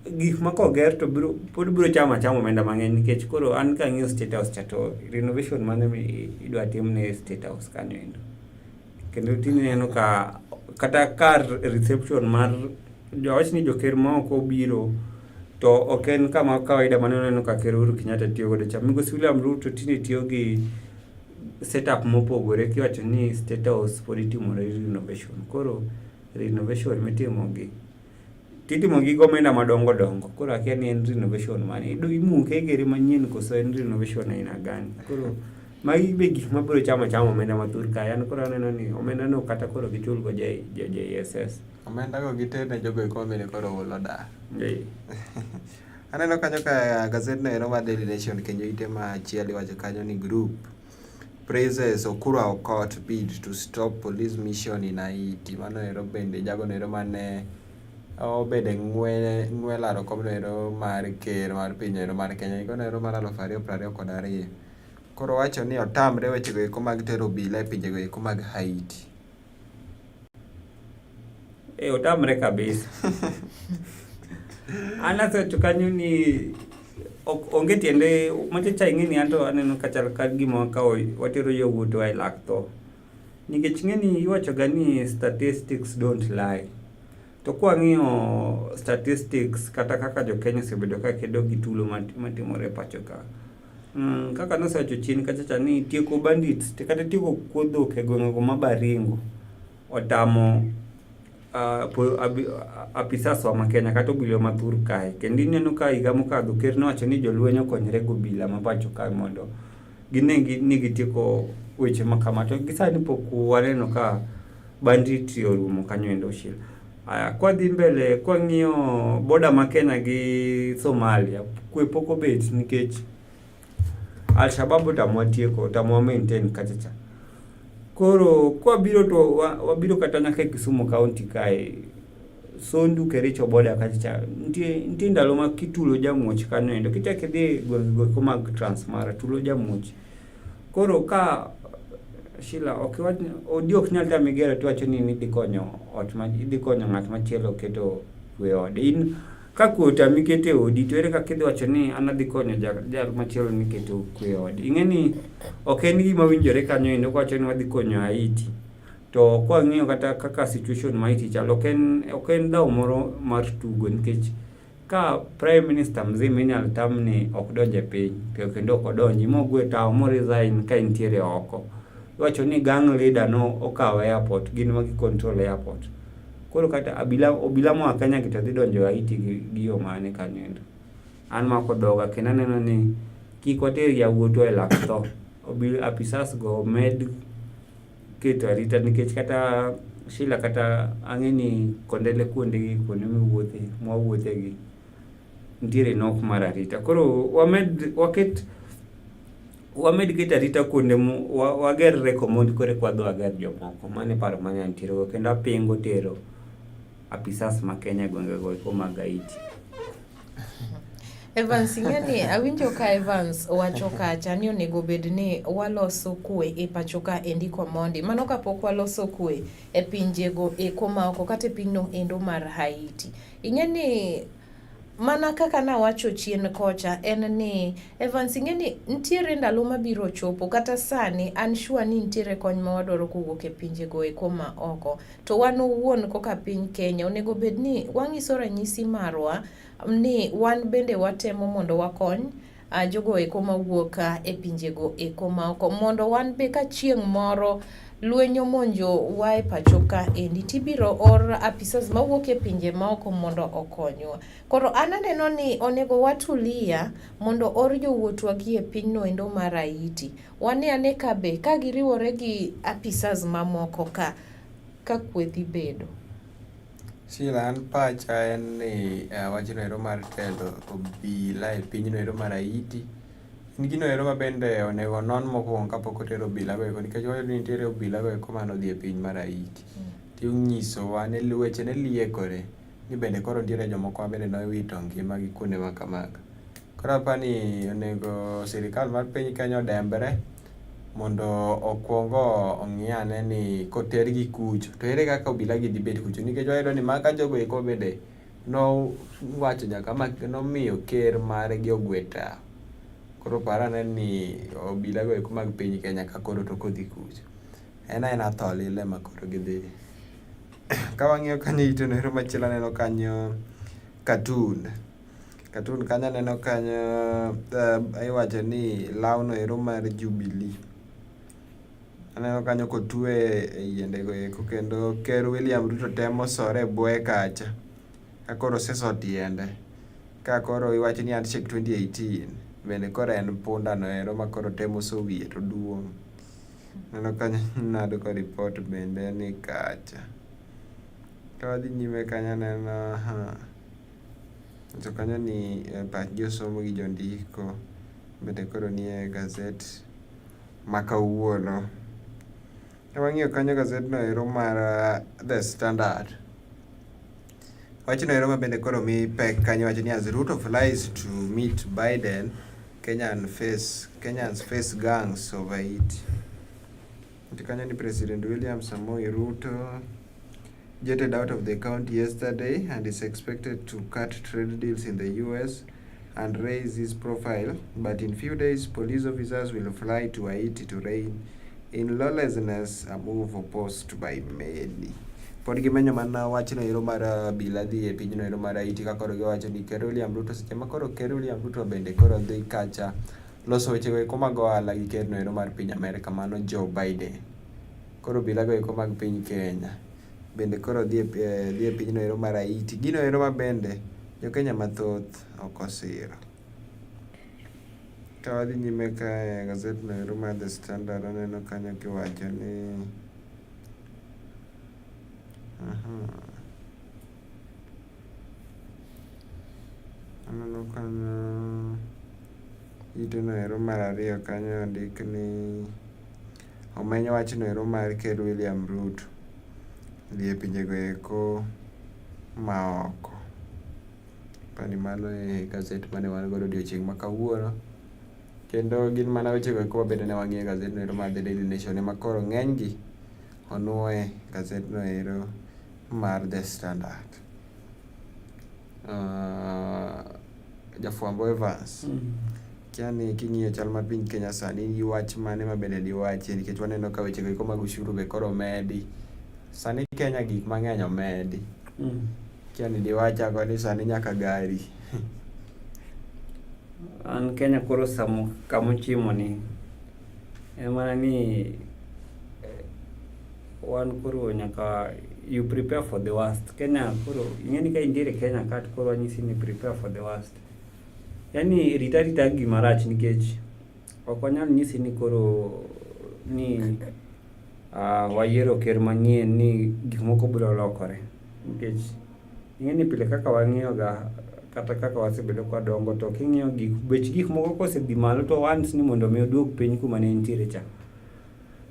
gik ma koger to biro pod biro chamo achama omenda mang'eny nikech koro an kang'iyo State House cha to renovation mane mi idwa timne State House kanyo endo. Kendo tinde ineno ka kata kar reception mar awach ni joker maoko obiro to ok en kama kawaida mane waneno ka Ker Uhuru Kenyatta tiyo godo cha. Migosi William Ruto tinde tiyo gi setup mopogore kiwacho ni State House pod itimore renovation. Koro renovation mitimo gi titimo gi gomenda madongo dongo. Koro akia ni en renovation mane. Imuke igere manyien koso en renovation aina gani. Koro magi be gik mabiro chamo achama omenda mathoth kae. An koro aneno ni omenda no kata koro gichul go JSS. Omenda go giter ne jogo eko mabende koro oolo dar. Eh. Aneno kanyo ka gazetno ero mar Daily Nation kendo ite machielo iwacho kanyo ni group praises Okura Okot bid to stop police mission in Haiti. Mano ero bende jagono ero mane obedo e ng'we ng'we laro komno ero mar ker mar piny ero mar Kenya higa ero mar 2022. Koro owacho ni otamre wechego eko mag tero obila e pinjego eko mag Haiti. Eh, otamre kabisa. An asewacho kanyo ni ok onge tiende macha cha ing'e ni anto aneno ka chal ka gima wakawo watero yawuotwa e lak tho. Nikech ing'e ni iwacho ga ni statistics don't lie. To kwang'iyo statistics kata kaka jo Kenya osebedo ka kedo gi tulo matimore e pacho ka. Kaka nosewacho chien kacha cha ni tieko bandits kata tieko kuo dhok e gwenge go ma Baringo otamo apisas wa ma Kenya kata obila ma thur kae. Kendo ineno ka higa mokadho ker nowacho ni jolweny okonyre gi obila ma pacho kae mondo gine ni gitieko weche ma kama. To gi sani pok waneno ka banditry orumo kanyo endo Sheila. Aya, kwadhi mbele kwang'iyo boda ma Kenya gi Somalia, kwe pok obet nikech Alshabab otamowa tieko, otamowa maintain kacha cha. Koro kwabiro to wabiro kata nyaka e Kisumu County kae, Sondu Kericho boda kacha cha, nitie ndalo ma kitulo jamuoch kanyo endo, kichak idhi e gwenge go eko mag Transmara, tulo jamuoch. Koro ka Sheila, ok iwach ni odi ok nyal tami gero tiwacho ni idhi konyo ot ma idhi konyo ng'at machielo keto kwe e ode. In ka kwe otami keto e odi to ere kaka idhi wacho ni an adhi konyo jal machielo ni keto kwe e ode. Ing'e ni ok en gima winjore kanyo endo kwacho ni wadhi konyo Haiti. To kwang'iyo kata kaka situation ma Haiti chalo ok en dhaw moro mar tugo nikech Ka prime minister mzima inyalo tam ni ok donj e piny to kendo ok odonji mogwe tawo mo resign ka entiere oko. Iwacho ni gang leader no okawo airport gin ma gi control airport. Koro kata abila obila moa Kenya gi to dhi donjo Haiti gi yo mane kanyo endo. An mako dhoga kendo aneno ni kik water yawuotwa e lak tho. Obila apisas go omed keto arita nikech kata Sheila kata ang'e ni Kondele kuonde gi kuonde miwuothe mwawuothe gi nitiere nok mar arita. Koro wamed waket wamed keto arita kuonde wager re komondi koro eka wadhi wager jomoko. Mano e paro mane antiere go kendo apingo tero apisas ma Kenya e gwenge go eko mag Haiti. Evans, ing'e ni awinjo ka Evans wacho kacha ni onego bed ni waloso kwe e pacho ka endi komondi. Mano kapok waloso kwe e pinjego eko maoko kata e pinyno endo mar Haiti. Ing'e ni mana kaka nawacho chien kocha en ni Evans ing'e ni nitiere ndalo mabiro chopo kata sani an sure ni nitiere kony ma wadwaro kowuok e pinjego eko ma oko. To wan owuon koka piny Kenya onego bed ni wang'iso ranyisi marwa ni wan bende watemo mondo wakony jogo eko mawuok e pinjego eko maoko mondo wan be ka chieng' moro lweny omonjo wa e pacho ka endi tibiro or apisas mawuok e pinje maoko mondo okonywa. Koro an aneno ni onego watulia mondo or jowuotwa gi e pinyno endo mar Haiti. Wane ane ka be ka giriwore gi apisas mamoko ka kwe dhi bedo. Sheila, an pacha en ni wachno ero mar telo obila e pinyno ero mar Haiti en gino ero ma bende onego onon mokwongo kapok oter obila go eko nikech wayudo ni nitiere obila go eko mane odhi e piny mar Haiti. Tinyisowa ni weche ne liekore ni bende koro nitiere jomoko ma bende nowito ngimagi kuonde ma kamago. Koro apani onego sirikal mar piny Kenya odembre mondo okuong ong'i ane ni kotergi kucho to ere kaka obila gi dhi bet kucho nikech wayudo ni maka jogo eko bende nowacho nyaka ma nomiyo ker margi ogwe tao. Koro par ane ni obila go eko mag piny Kenya ka koro to kodhi kucho. En aena tho lilo ema koro gidhi. Ka wang'iyo kanyo ite no ero machielo aneno kanyo cartoon. Cartoon kanyo aneno kanyo iwacho ni lawno ero mar Jubilee. Aneno kanyo kotwe e yiende go eko kendo ker William Ruto temo sore e bwoye kacha. Ka koro oseso tiende. Ka koro iwacho ni handshake 2018 bende koro en punda no ero ma koro temo so wiye to duong'. Aneno kanyo nado ka report bende ni kacha. Ka wadhi nyime kanyo aneno to kanyo ni pach josomo gi jondiko bende koro nie gazet ma kawuono. Ka wang'iyo kanyo gazet no ero mar The Standard. Wachno ero ma bende koro mi pek kanyo wacho ni as Ruto flies to meet Biden, Kenyans face gangs over it. To kanyo ni President William Samoei Ruto jetted out of the county yesterday and is expected to cut trade deals in the US and raise his profile. But in few days, police officers will fly to Haiti to rein in lawlessness, a move opposed by many. Pod gimenyo mana wachno ero mar obila dhi e pinyno ero mar Haiti ka koro giwacho ni Ker William Ruto seche ma koro Ker William Ruto bende koro dhi kacha loso weche go eko mag ohala gi ker no ero mar piny Amerka mano Joe Biden. Koro obila go eko mag piny Kenya bende koro dhi e pinyno ero mar Haiti. Gino ero ma bende jo Kenya mathoth ok osiro. Ka wadhi nyime kae gazet no ero mar The Standard aneno kanyo kiwacho ni Aneno kanyo ite no ero mar ariyo kanyo ondik ni omeny wachno ero mar ker William Ruto dhi e pinjego eko ma oko. Apani mano e gaset mane wan godo odiochieng' ma kawuono. Kendo gin mana wechego eko mabende ne wang'iyo e gasedno ero mar The Daily Nation ema koro ng'enygi onwo e gasedno ero mar The Standard. Jafwambo Evans, kia ni king'iyo chal mar piny Kenya sani in gi wach mane ma bende diwachie nikech waneno ka wechego eko mag ushuru be koro omedi. Sani Kenya gik mang'eny omedi. Kia ni diwach ago ni sani nyaka gari. An Kenya koro samo kamochimo ni en mana ni wan koro nyaka you prepare for the worst. Kenya koro ing'e ni ka intiere Kenya ka to koro wanyisi ni prepare for the worst. Yaani rit arita gima rach nikech ok wanyal nyisi ni koro ni wayiero ker manyien ni gik moko biro lokore nikech ing'e ni pile kaka wang'iyo ga kata kaka wasebedo ka wadongo to king'iyo gik bech gik moko kosedhi malo to once ni mondo mi oduog piny kuma ne entiere cha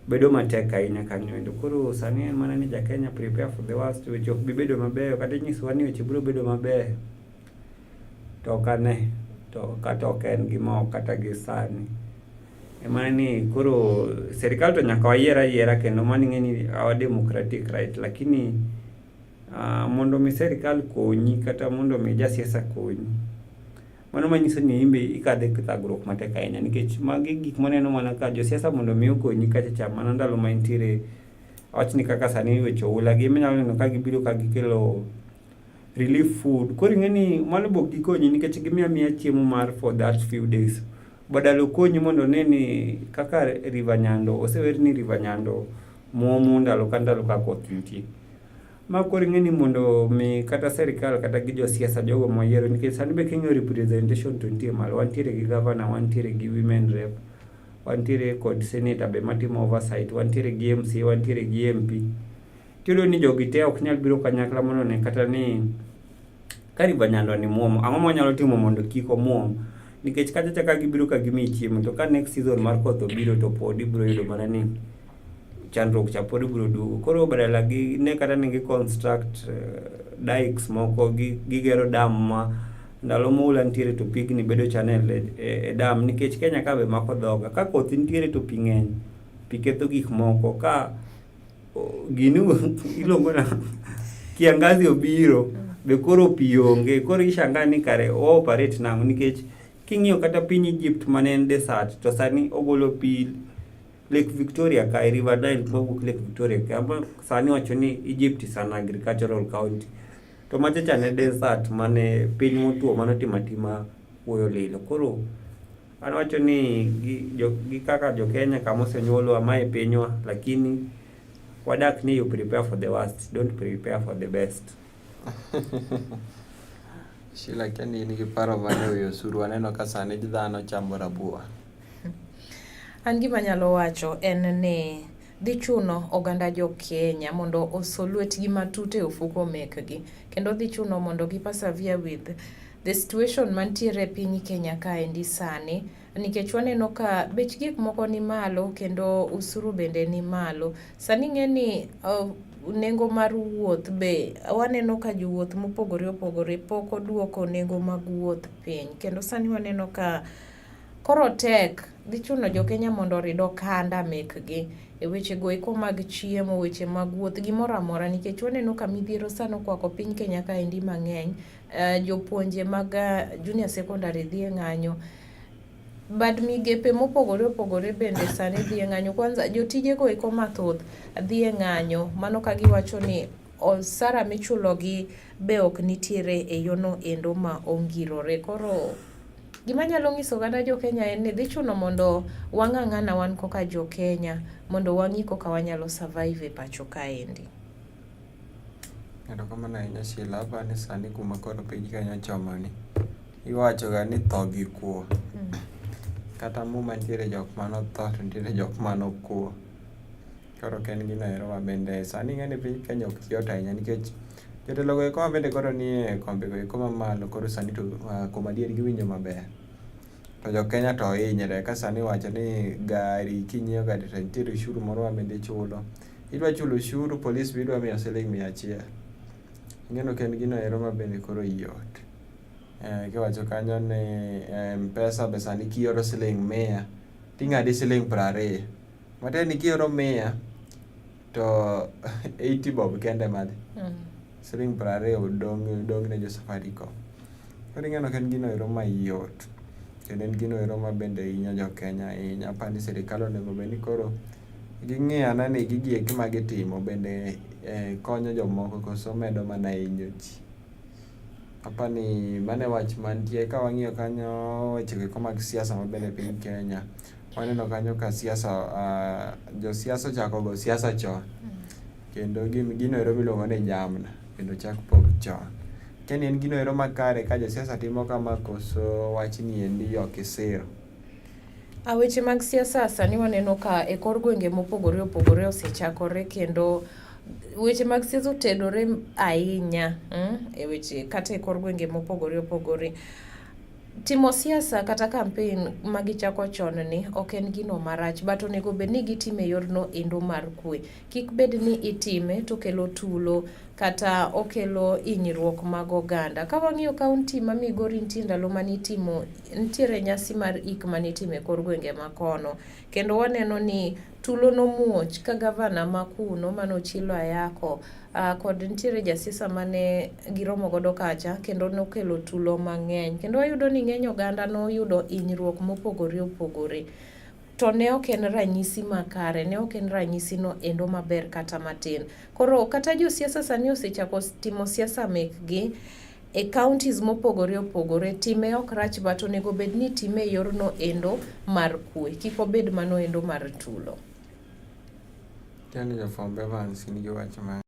bedo matek ahinya kanyo endo. Koro sani en mana ni ja Kenya prepare for the worst, weche ok bi bedo mabeyo kata inyisowa ni weche biro bedo mabeyo to ok ane to kata ok en gima ok kata gi sani. En mana ni koro sirikal to nyaka wayier ayiera kendo mano ing'e ni our democratic right lakini mondo mi sirikal konyi kata mondo mi jasiasa konyi mano manyiso ni in be ikadhe thagruok matek ahinya nikech magi gik maneno mana ka josiasa mondo mi okonyi kacha cha mana ndalo ma intiere awach ni kaka sani weche oula gi ema inyalo neno ka gibiro ka gikelo relief food. Koro ing'e ni mano be ok gikonyi nikech gimiyo amiya chiemo mar for that few days. Badala okonyi mondo one ni kaka River Nyando osewer ni River Nyando muomo ndalo ka ndalo ka koth nitie. Ma koro ing'e ni mondo mi kata sirikal kata gi josiasa jogo moyiero nikech sani be king'iyo representation to nitie malo wantiere gi governor, wantiere gi women rep, wantiere kod senator be matimo oversight, wantiere gi MCA, wantiere gi MP. Tiyudo ni jogi te ok nyal biro kanyakla mondo one kata ni ka River Nyando ni muomo, ang'o ma wanyalo timo mondo kik omuom? Nikech kacha cha ka gibiro ka gimiyi chiemo to ka next season mar koth obiro to pod ibiro yudo mana ni chandruok cha pod biro duogo. Koro badala gi ne kata ni gi construct dikes moko, gigero dam ma Ndalo muula nitiere to pigni bedo channel e dam nikech Kenya ka be mako dhoga. Ka koth nitiere to pi ng'eny, pi ketho gik moko. Ka gini iluongo na kiangazi obiro be koro pi onge. Koro ishangaa ni kare o operate nang'o nikech king'iyo kata piny Egypt mane en desert to sani ogolo pi Lake Victoria kae, River Nile mawuok Lake Victoria kae, ma sani wacho ni Egypt is an agricultural country. To macha cha ne desert mane piny motwo mane otimo atima kuoyo lilo. Koro an wacho ni gi, jo, gi kaka jo Kenya kama osenyuolwa mae pinywa lakini wadak ni you prepare for the worst, don't prepare for the best. Sheila kia ni in gi paro mane e wi osuru aneno ka sani dhano chamo rabuon. An gima anyalo wacho en ni dhi chuno oganda jo Kenya mondo oso lwetgi matut e ofuko mekgi. Kendo dhi chuno mondo gi persevere with the situation mantiere e piny Kenya kaendi sani nikech waneno ka bech gik moko ni malo kendo usuru bende ni malo. Sani ing'e ni nengo mar wuoth be waneno ka jowuoth mopogore opogore pok oduoko nengo mag wuoth piny. Kendo sani waneno ka Koro tek, dhi chuno jo Kenya mondo orid okanda mekgi e weche go eko mag chiemo, weche mag wuoth, gimoro amora nikech waneno ka midhiero sani okwako piny Kenya kaendi mang'eny. Jopuonje mag junior secondary dhi e ng'anyo, bad migepe mopogore opogore bende sani dhi e ng'anyo. Kwanza jotije go eko mathoth dhi e ng'anyo, mano ka giwacho ni osara michulogi be ok nitiere e yono endo ma ongirore. Koro Gima anyalo nyiso oganda jo Kenya en ni dhi chuno mondo wang'ang'ana wan koka jo Kenya mondo wang'i koka wanyalo survive e pacho kaendi. Erokamano ahinya Sheila, aparo ni sani kuma koro piny Kenya ochomoni, iwachoga ni tho gi kuo. Kata muma nitiere jok manotho to nitiere jok manokuo. Koro ok en gino ero ma bende sani ing'e ni piny Kenya ok yot ahinya nikech jotelo go eko ma bende koro nie kombe go eko mamalo koro sani to kuom adier giwinjo maber. To jo Kenya to hinyre ka sani iwacho ni gari kinyiewo gari to nitiere ushuru moro ma bende ichulo. Idwa chulo ushuru polis be idwa miyo siling 100. Ing'e ni ok en gino ero ma bende koro yot. Kiwacho kanyo ni Mpesa be sani kioro siling 100 ting'adi siling 20. Matiende ni kioro 100 to 80 bob kende ema dhi. Siling 20 dong' dong' ne jo Safaricom. Koro ing'e ni ok en gino ero mayot. Kendo en gino ero ma bende hinyo jo Kenya ahinya. Aparo ni sirikal onego bed ni koro ging'i ane ni gigi eki ma gitimo bende konyo jomoko koso medo mana hinyo ji. Aparo ni mano e wach mantie. Ka wang'iyo kanyo weche go eko mag siasa ma bende piny Kenya. Waneno kanyo ka siasa josiasa ochako go siasa chon. Kendo gino ero miluongo ni jamna kendo ochak pog chon. Akia ni en gino ero makare ka josiasa timo kama koso wachni endi ok isiro. Weche mag siasa sani waneno ka e kor gwenge mopogore opogore osechakore kendo weche mag siasa otenore ahinya e weche kata e kor gwenge mopogore opogore. Timo siasa kata campaign ma gichako chon ni ok en gino marach but onego bed ni gitime e yorno endo mar kwe. Kik bed ni itime to okelo tulo kata okelo hinyruok mag oganda. Ka wang'iyo kaunti ma Migori nitie ndalo mane itimo nitiere nyasi mar ik mane itimo e kor gwenge ma kono. Kendo waneno ni tulo nomuoch ka gavana ma kuno mane Ochilo Ayako kod nitiere jasiasa mane giromo godo kacha kendo nokelo tulo mang'eny. Kendo wayudo ni ng'eny oganda noyudo hinyruok mopogore opogore. To ne ok en ranyisi makare, ne ok en ranyisi no endo maber kata matin. Koro kata josiasa sani osechako timo siasa mekgi e counties mopogore opogore, time ok rach but onego bed ni itime e yorno endo mar kwe, kik obed mano endo mar tulo. Kia ni jofwamb Evans in gi wach mane?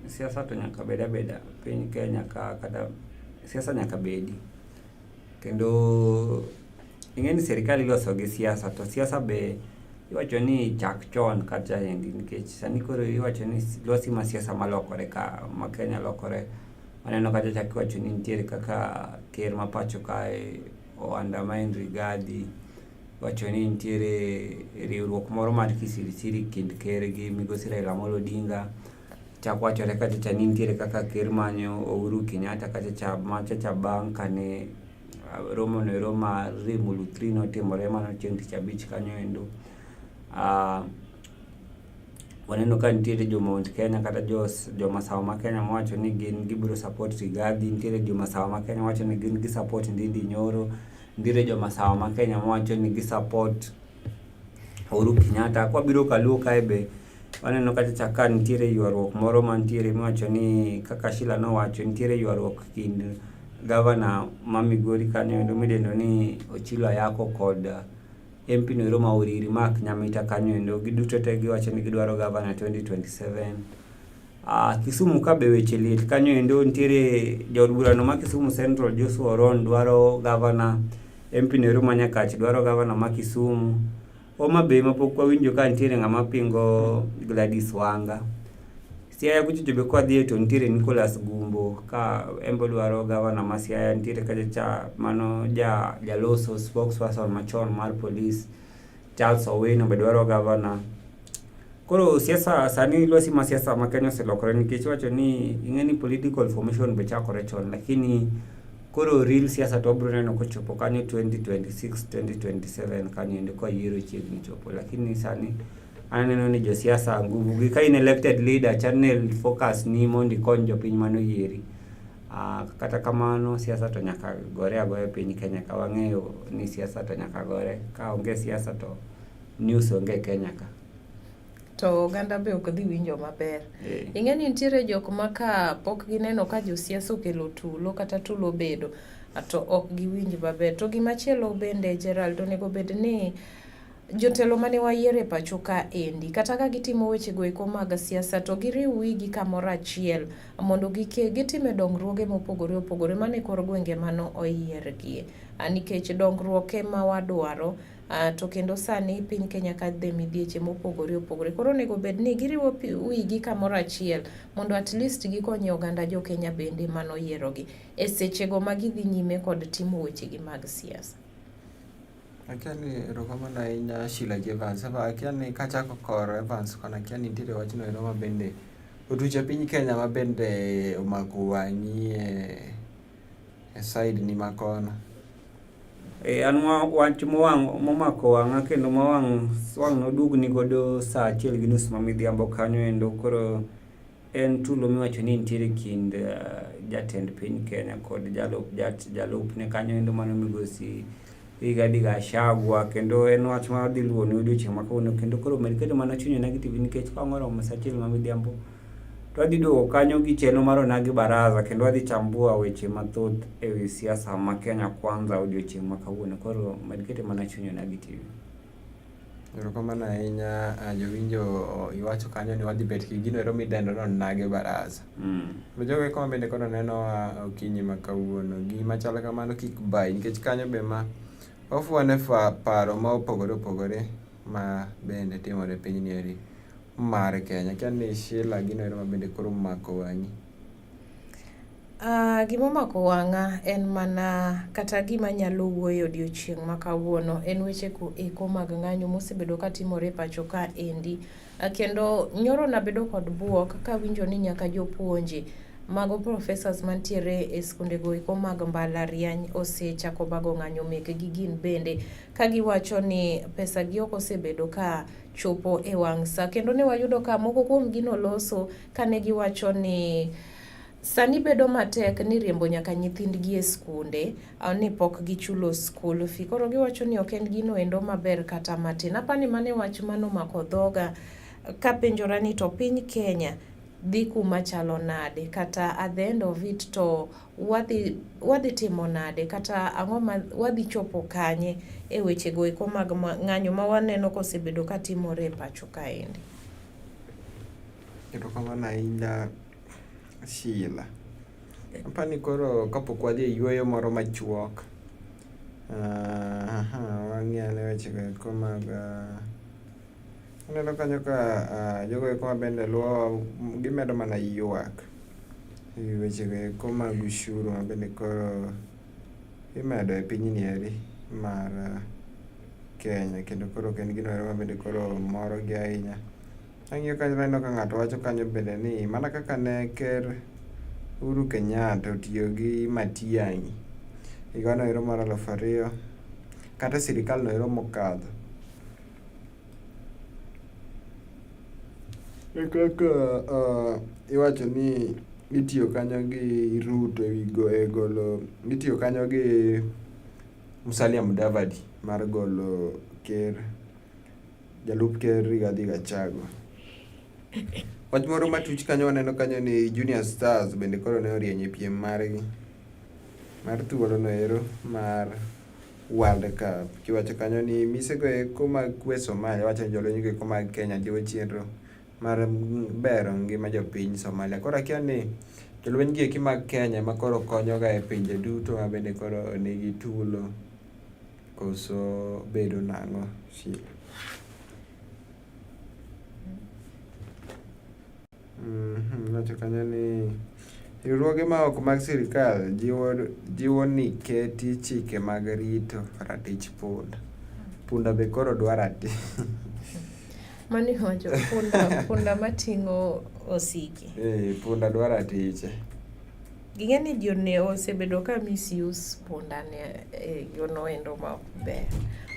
Siasa to nyaka bed abeda piny Kenya ka kata siasa nyaka bedi. Kendo ing'e ni sirikal iloso gi siasa to siasa be iwacho ni chak chon kata endi nikech sani koro iwacho ni lwasi ma siasa malokore ka ma Kenya lokore. Aneno kacha chak iwacho ni nitiere kaka ker ma pacho kae o undermine Rigathi. Iwacho ni nitiere riwruok moro mar kisirisiri kind ker gi migosi Raila Amolo Odinga. Chak wachore kacha cha ni nitiere kaka ker manyo Uhuru Kenyatta kacha cha macha cha bang' kane romo no ero mar Limuru 3 notimore mano chieng' tich abich kanyo endo. Waneno ka nitiere jo Mount Kenya kata jo Masawa ma Kenya mowacho ni gin gibiro support Rigathi, nitiere jo Masawa ma Kenya mowacho ni gin gi support Ndindi Nyoro, nitiere jo Masawa ma Kenya mowacho ni gi support Uhuru Kenyatta. Kwabiro Kaluo kae be waneno kacha cha ka nitiere ywaruok moro mantiere miwacho ni kaka Sheila nowacho nitiere ywaruok kind gavana ma Migori kanyo endo midendo ni Ochilo Ayako kod MP no ero ma Uriri Mark Nyamita kanyo endo giduto te giwacho ni gidwaro gavana 2027. Kisumu ka be weche liet kanyo endo nitiere jaod burano ma Kisumu Central Joshua Oron dwaro gavana, MP no ero ma Nyakach dwaro gavana ma Kisumu. Homa Bay ma pok wawinjo ka nitiere ng'ama pingo Gladys Wanga. Siaya kucho be kwadhiye to nitiere Nicholas Gumbo ka en be odwaro gavana ma Siaya nitiere kacha cha mano ja jaloso spokesperson machon mar polis Charles Owino be dwaro gavana. Koro siasa sani lwasi ma siasa ma Kenya oselokore nikech iwacho ni ing'e ni political formation be chakore chon lakini koro real siasa to wabiro neno kochopo kanyo 2026 2027 kanyo endo ka yiero chiegni chopo lakini sani aneno ni josiasa nguvu gi ka in elected leader channel focus ni mondo ikony jopiny manoyieri. Kata kamano siasa to nyaka gore agoya e piny Kenya ka wang'eyo ni siasa to nyaka gore ka onge siasa to news onge e Kenya ka. To oganda be ok dhi winjo maber. Ing'e ni nitiere jok ma ka pok gineno ka josiasa okelo tulo kata tulo obedo to ok giwinj maber. To gimachielo bende Gerald onego bed ni jotelo mane wayiero e pacho ka endi kata ka gitimo wechego eko mag siasa to giriw wigi kamoro achiel mondo gitime dongruoge mopogore opogore mane kor gwenge mano oyiergie. Nikech dongruok ema wadwaro to kendo sani piny Kenya kadhe midhieche mopogore opogore. Koro onego bed ni giriwo wigi kamoro achiel mondo at least gikonye oganda jo Kenya bende manoyierogi e sechego ma gidhi nyime kod timo wechegi mag siasa. Akia ni erokamano ahinya Sheila gi Evans. Akia ni kachako kor Evans kono akia ni nitiere wachno ero ma bende otucho piny Kenya ma bende omako wang'i e side ni ma kono. An wach momako wang'a kendo ma wang' nodugni godo saa achiel gi nus ma midhiambo kanyo endo koro en tulo miwacho ni nitiere kind jatend piny Kenya kod jalupne kanyo endo mano migosi Rigathi Gachagua kendo en wach ma wadhi luwo ne odiochieng' ma kawuono kendo koro med keto mana chuny Onagi TV nikech ka wang' oromo saa achiel ma midhiambo to wadhi duogo kanyo gi chenro mar Onagi Baraza kendo wadhi chambua weche mathoth e wi siasa ma Kenya Kwanza odiochieng' ma kawuono koro med keto mana chuny Onagi TV. Erokamano ahinya jowinjo iwacho kanyo ni wadhi bet gi gino ero midendo ni Onagi Baraza. Jogo eko ma bende koro nenowa okinyi ma kawuono, gima chal kamano kik bayi nikech kanyo be ma wafuone paro ma opogore opogore ma bende timore e pinyni eri mar Kenya. Akia ni Sheila gino ero ma bende koro omako wang'i. Gima omako wang'a en mana kata gima anyalo wuoyo odiochieng' ma kawuono en weche eko mag ng'anyo mosebedo katimore e pacho ka endi. Kendo nyoro nabedo kod buok kawinjo ni nyaka jopuonje mago professors mantiere e skundego eko mag mbalariany osechako bago ng'anyo mekgi gin bende kagiwacho ni pesa gi ok osebedo ka chopo e wang' sa. Kendo ne wayudo ka moko kuom gi noloso kane giwacho ni sani bedo matek ni riembo nyaka nyithindgi e skunde ni pok gichulo school fee. Koro giwacho ni ok en gino endo maber kata matin. Apani mano e wach manomako dhoga kapenjora ni to piny Kenya dhi kuma chalo nade kata at the end of it to wadhi timo nade kata ang'o ma wadhi chopo kanye e wechego eko mag ng'anyo ma waneno kosebedo katimore e pacho kaendi. Erokamano ahinya Sheila. Apani koro kapok wadhi e yueyo moro machuok, wang'i ane wechego eko mag aneno kanyo ka jogo eko ma bende luwowa gimedo mana ywak e wi wechego eko mag ushuru ma bende koro imedo e pinyni eri mar Kenya kendo koro ok en gino ero ma bende koro morogi ahinya. Ang'iyo kanyo taneno ka ng'ato wacho kanyo bende ni mana kaka ne ker Uhuru Kenyatta otiyo gi Matiang'i higano ero mar 2000 kata e sirikal no ero mokadho. E kaka iwacho ni itiyo kanyo gi Ruto e wi e golo itiyo kanyo gi Musalia Mudavadi mar golo ker jalup ker Rigathi Gachagua. Wach moro matuch kanyo waneno kanyo ni Junior Stars bende koro ne orieny e piem margi mar thuolo no ero mar World Cup. Kiwacho kanyo ni misego eko mag kwe Somalia wacho ni jolweny go eko mag Kenya jiwo chenro mar bero ngima jopiny Somalia. Koro akia ni jolweny gi eki mag Kenya ma koro konyoga e pinje duto ma bende koro nigi tulo koso bedo nang'o Sheila? Iwacho kanyo ni riwruoge ma ok mag sirkal jiwo, jiwo ni keti chike mag rito ratich punda. Punda be koro dwa ratich. Mano iwacho punda, punda mating'o osike. Eh, punda dwa ratiche. Ging'e ni ji one osebedo ka misuse punda ni e yono endo ma ok ber.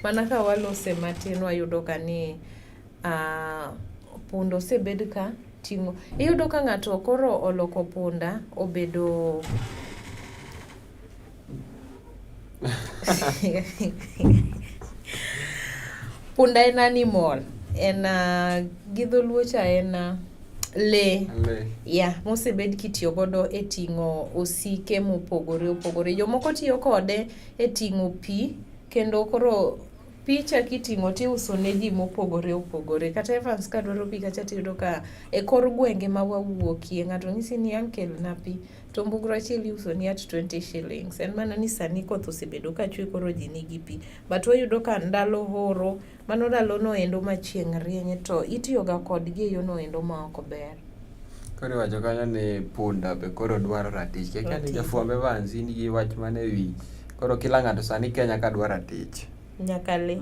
Mana ka walose matin wayudo ka ni punda osebed ka ting'o. Iyudo ka ng'ato koro oloko punda obedo punda en animal en gi dholuo cha en lee yeah, mosebed kitiyo godo e ting'o osike mopogore opogore. Jomoko tiyo kode e ting'o pi kendo koro picha kiting'o tiuso ne ji mopogore opogore. Kata Evans ka dwaro pi kacha tiyudo ka e kor gwenge ma wawuokie ng'ato nyisi ni ang' kelna pi to mbugru achiel iuso ni at 20 shillings. En mana ni sani koth osebedo ka chwe koro ji nigi pi. But wayudo ka ndalo horo Mano ndalono endo ma chieng' rieny to itiyoga kodgi e yono endo ma ok ber. Koro iwacho kanyo ni punda be koro dwaro ratich. Kia ni Ratich. jafwamb Evans in gi wach mane e wiyi. Koro kila ng'ato sani Kenya ka dwaro ratich. Nyaka le.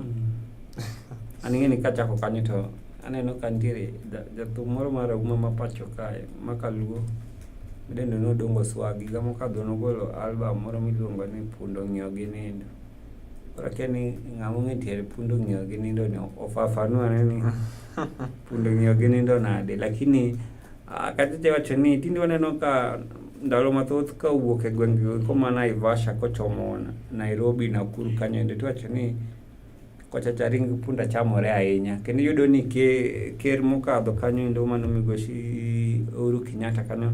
An ing'e ni kachako kanyo to aneno ka nitiere jathum moro marahuma ma pacho kae ma kaluo midendo ni Odongo Swag. Higa mokadho nogolo album moro miluongo ni Punda Ong'iyo gi Nindo. Koro akia ni ng'ama ong'e tiend punda ong'iyo gi nindo ni ofafanua ane ni punda ong'iyo gi nindo nade. Lakini kata iwacho ni tinde waneno ka ndalo mathoth ka owuok e gwenge go eko ma Naivasha kochomo Nairobi, Nakuru kanyo endo tiwacho ni kocha cha ring punda chamore ahinya. Kendo iyudo ni ker mokadho kanyo endo mano migosi Uhuru Kenyatta kanyo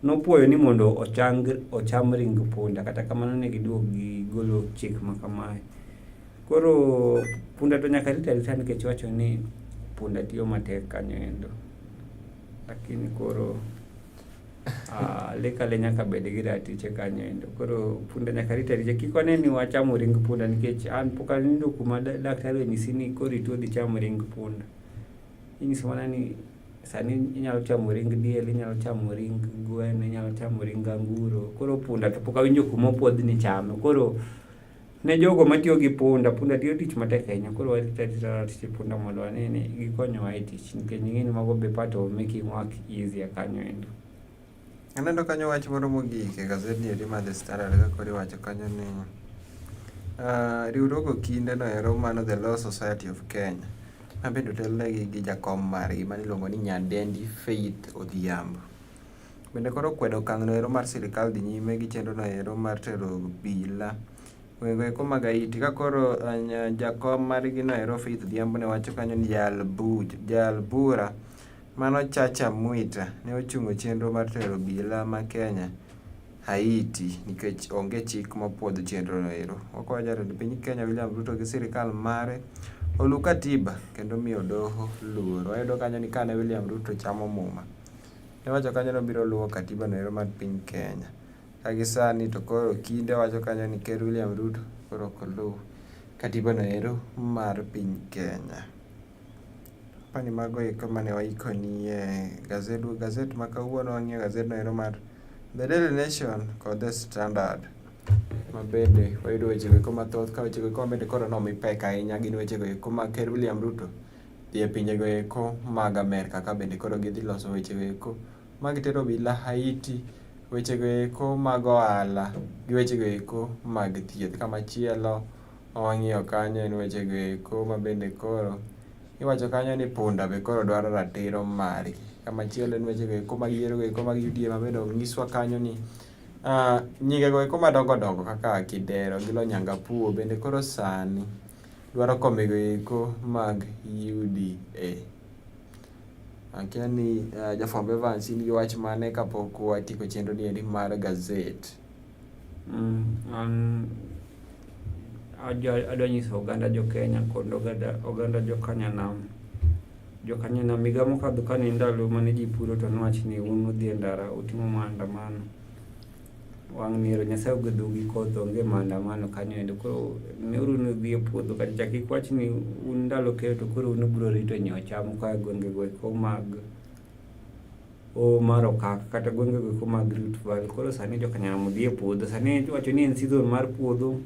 Nopuoyo ni mondo ochang, ocham ring punda, kata kamano ne giduogo gigolo chik ma kamae. Koro punda to nyaka rit arita nikech iwacho ni punda tiyo matek kanyo endo. Lakini koro ah, le ka le nyaka bed gi ratiche kanyo endo. Koro punda nyaka rit arita. Kik wane ni wachamo ring punda nikech an pok anindo kuma daktari onyisi ni koro ituo dhi cham ring punda. Inyiso mana ni sani inyalo chamo ring diel, inyalo chamo ring gweno, inyalo chamo ring anguro. Koro punda to pok awinjo kuma opuodh ni chame. Koro ne jogo matiyo gi punda, punda tiyo tich matek ahinya. Koro warit arita ratich punda mondo wane ni gikonyowa e tich nikech ing'e ni mago be part of making work easier kanyo endo. Aneno kanyo wach moro mogik e gasedni eri mar The Standard ka koro iwacho kanyo ni riwruog okinde no ero mano The Law Society of Kenya ma bende otelnegi gi jakom margi mano iluongo ni Nyadendi Faith Odhiambo. Bende koro okwedo okang' no ero mar sirikal dhi nyime gi chenro no ero mar tero obila gwenge eko mag Haiti ka koro jakom margi no ero Faith Odhiambo ne wacho kanyo ni jal bura Mano Chacha Mwita ne ochungo chenro mar tero obila ma Kenya Haiti nikech onge chik mapuodho chenrono ero. Okwayo jatend piny Kenya William Ruto gi sirikal mare oluw katiba kendo miyo doho luor. Wayudo kanyo ni kane William Ruto chamo muma, ne owacho kanyo ni obiro luwo katiba no ero mar piny Kenya. Ka gi sani to koro kinde wacho kanyo ni ker William Ruto koro ok oluw katiba no ero mar piny Kenya. Apani mago eko mane waikoni e gazedu, gazet ma kawuono wang'iyo gazet no ero mar The Daily Nation kod The Standard ma bende wayudo weche go eko mathoth ka weche go eko ma bende koro nomi pek ahinya gin weche go eko ma Ker William Ruto dhi e pinjego eko mag Amerka ka bende koro gidhi loso wechego eko mag tero obila Haiti, wechego eko mag ohala gi wechego eko mag thieth. Kamachielo ma wang'iyo kanyo en wechego eko ma bende koro iwacho kanyo ni punda be koro dwaro ratiro margi. Kamachielo en wechego eko mag yiero go eko mag UDA ma bende onyiswa kanyo ni nyingego eko madongo dongo kaka Kidero gi Lonyangapuo bende koro sani dwaro kombego eko mag UDA. Akia ni Jafwambo Evans in gi wach mane kapok watieko chenro ni endi mar gazet? An adwa nyiso oganda jo Kenya kod oganda jo Kanyanam. Jo Kanyanam higa mokadho kane ndalo mane ji puro to nowach ni un udhi e ndara utimo maandamano. Wang' ni ero Nyasaye ogwedhou gi koth onge maandamano kanyo endo. Koro neuru ni udhi e puodho kacha cha kik wach ni un ndalo keyo to koro un ubiro rito nyiewo cham koa e gwenge go eko mag Hoho mar Okak kata gwenge go eko mag Rift Valley. Koro sani jo Kanyanam odhi e puodho. Sani iwacho ni en season mar puodho.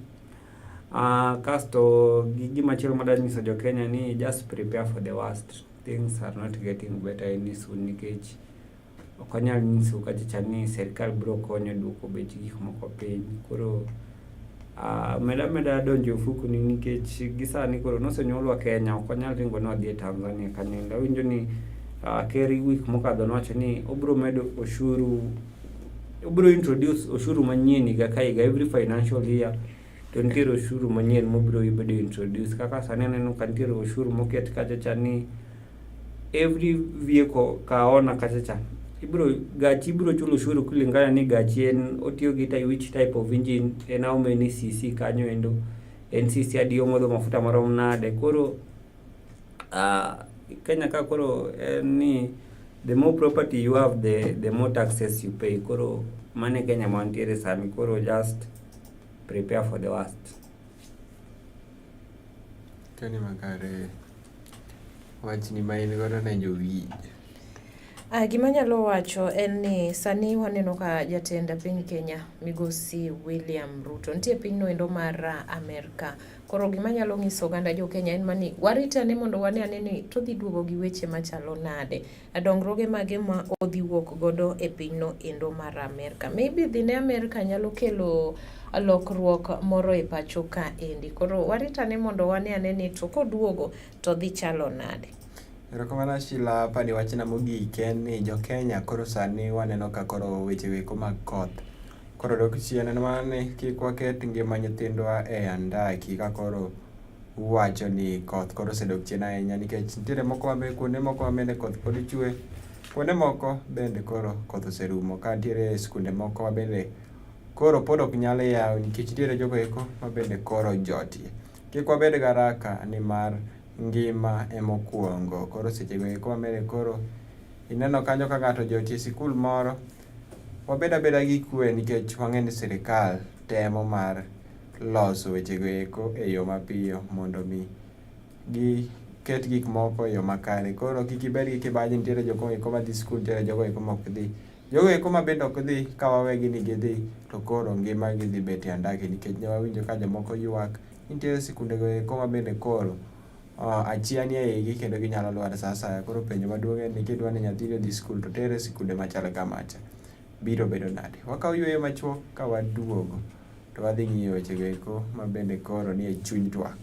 Kasto gi gimachielo madwa nyiso jo Kenya ni just prepare for the worst. Things are not getting better any soon nikech ok anyal nyisou kacha cha ni sirkal biro konyo duoko bech gik moko piny. Koro med ameda donjo e ofuku ni nikech gi sani koro nosenyuolwa Kenya ok wanyal ringo ni wadhi e Tanzania kanyo. Awinjo ni ker week mokadho nowacho ni obiro medo oshuru obiro introduce oshuru manyien higa ka higa every financial year to nitiere oshuru manyien mobiro bedo introduce kaka sani aneno ka nitiere oshuru moket kacha cha ni every vehicle kaona kacha cha ibiro gachi ibiro chulo ushuru kulingana ni gachi en otiyo gi type, which type of engine en how many cc kanyo endo en cc adi omodho mafuta marom nade koro Kenya ka koro en ni the more property you have the more taxes you pay koro mano e Kenya ma wantiere sani koro just prepare for the worst. Kani makare wachni ma in godo ne jowinj. Gima anyalo wacho en ni sani waneno ka jatend piny Kenya migosi William Ruto nitie e pinyno endo mar Amerka. Koro gima anyalo nyiso oganda jo Kenya en mani warit ane mondo wane ane ni to odhi duogo gi weche machalo nade. Dongruoge mage ma odhi wuok godo e pinyno endo mar Amerka. Maybe dhi ne Amerka nyalo kelo lokruok moro e pacho ka endi. Koro warit ane mondo wane ane ni to koduogo to dhi chalo nade. Erokamano Sheila, apani wachna mogik en ni jo Kenya koro sani waneno ka koro weche weko mag koth koro dok chien en mana ni kik waket ngima nyithindwa e andaki ka koro uwacho ni koth koro osedok chien ahinya nikech nitiere moko mabe kuonde moko ma bende koth pod chwe kuonde moko bende koro koth oserumo ka nitiere skunde moko ma bende koro pod ok nyal yaw nikech nitiere jogo eko ma bende koro ojotie. Kik wabed gi haraka nimar ngima emokwongo. Koro sechego eko ma bende koro ineno kanyo ka ng'ato ojotie e sikul moro, wabed abeda gi kwe nikech wang'e ni sirikal temo mar loso wechego eko e yo mapiyo mondo mi giket gik moko e yo makare. Koro kik ibed gi kibaji, nitiere jogo eko madhi sikul, nitiere jogo eko ma ok dhi. Jogo eko ma bende ok dhi, ka wawegi ni gidhi, to koro ngimagi dhi bet e andaki nikech ne wawinjo ka jomoko ywak ni nitiere sikundego eko ma bende koro achia nie igi kendo ginyalo lwar sa asaya. Koro penjo maduong' en ni kidwa ni nyathini odhi skul to tere e sikunde machal kamacha, biro bedo nade? Wakawo yueyo machuok ka waduogo to wadhi ng'iyo wechego eko ma bende koro nie chuny twak.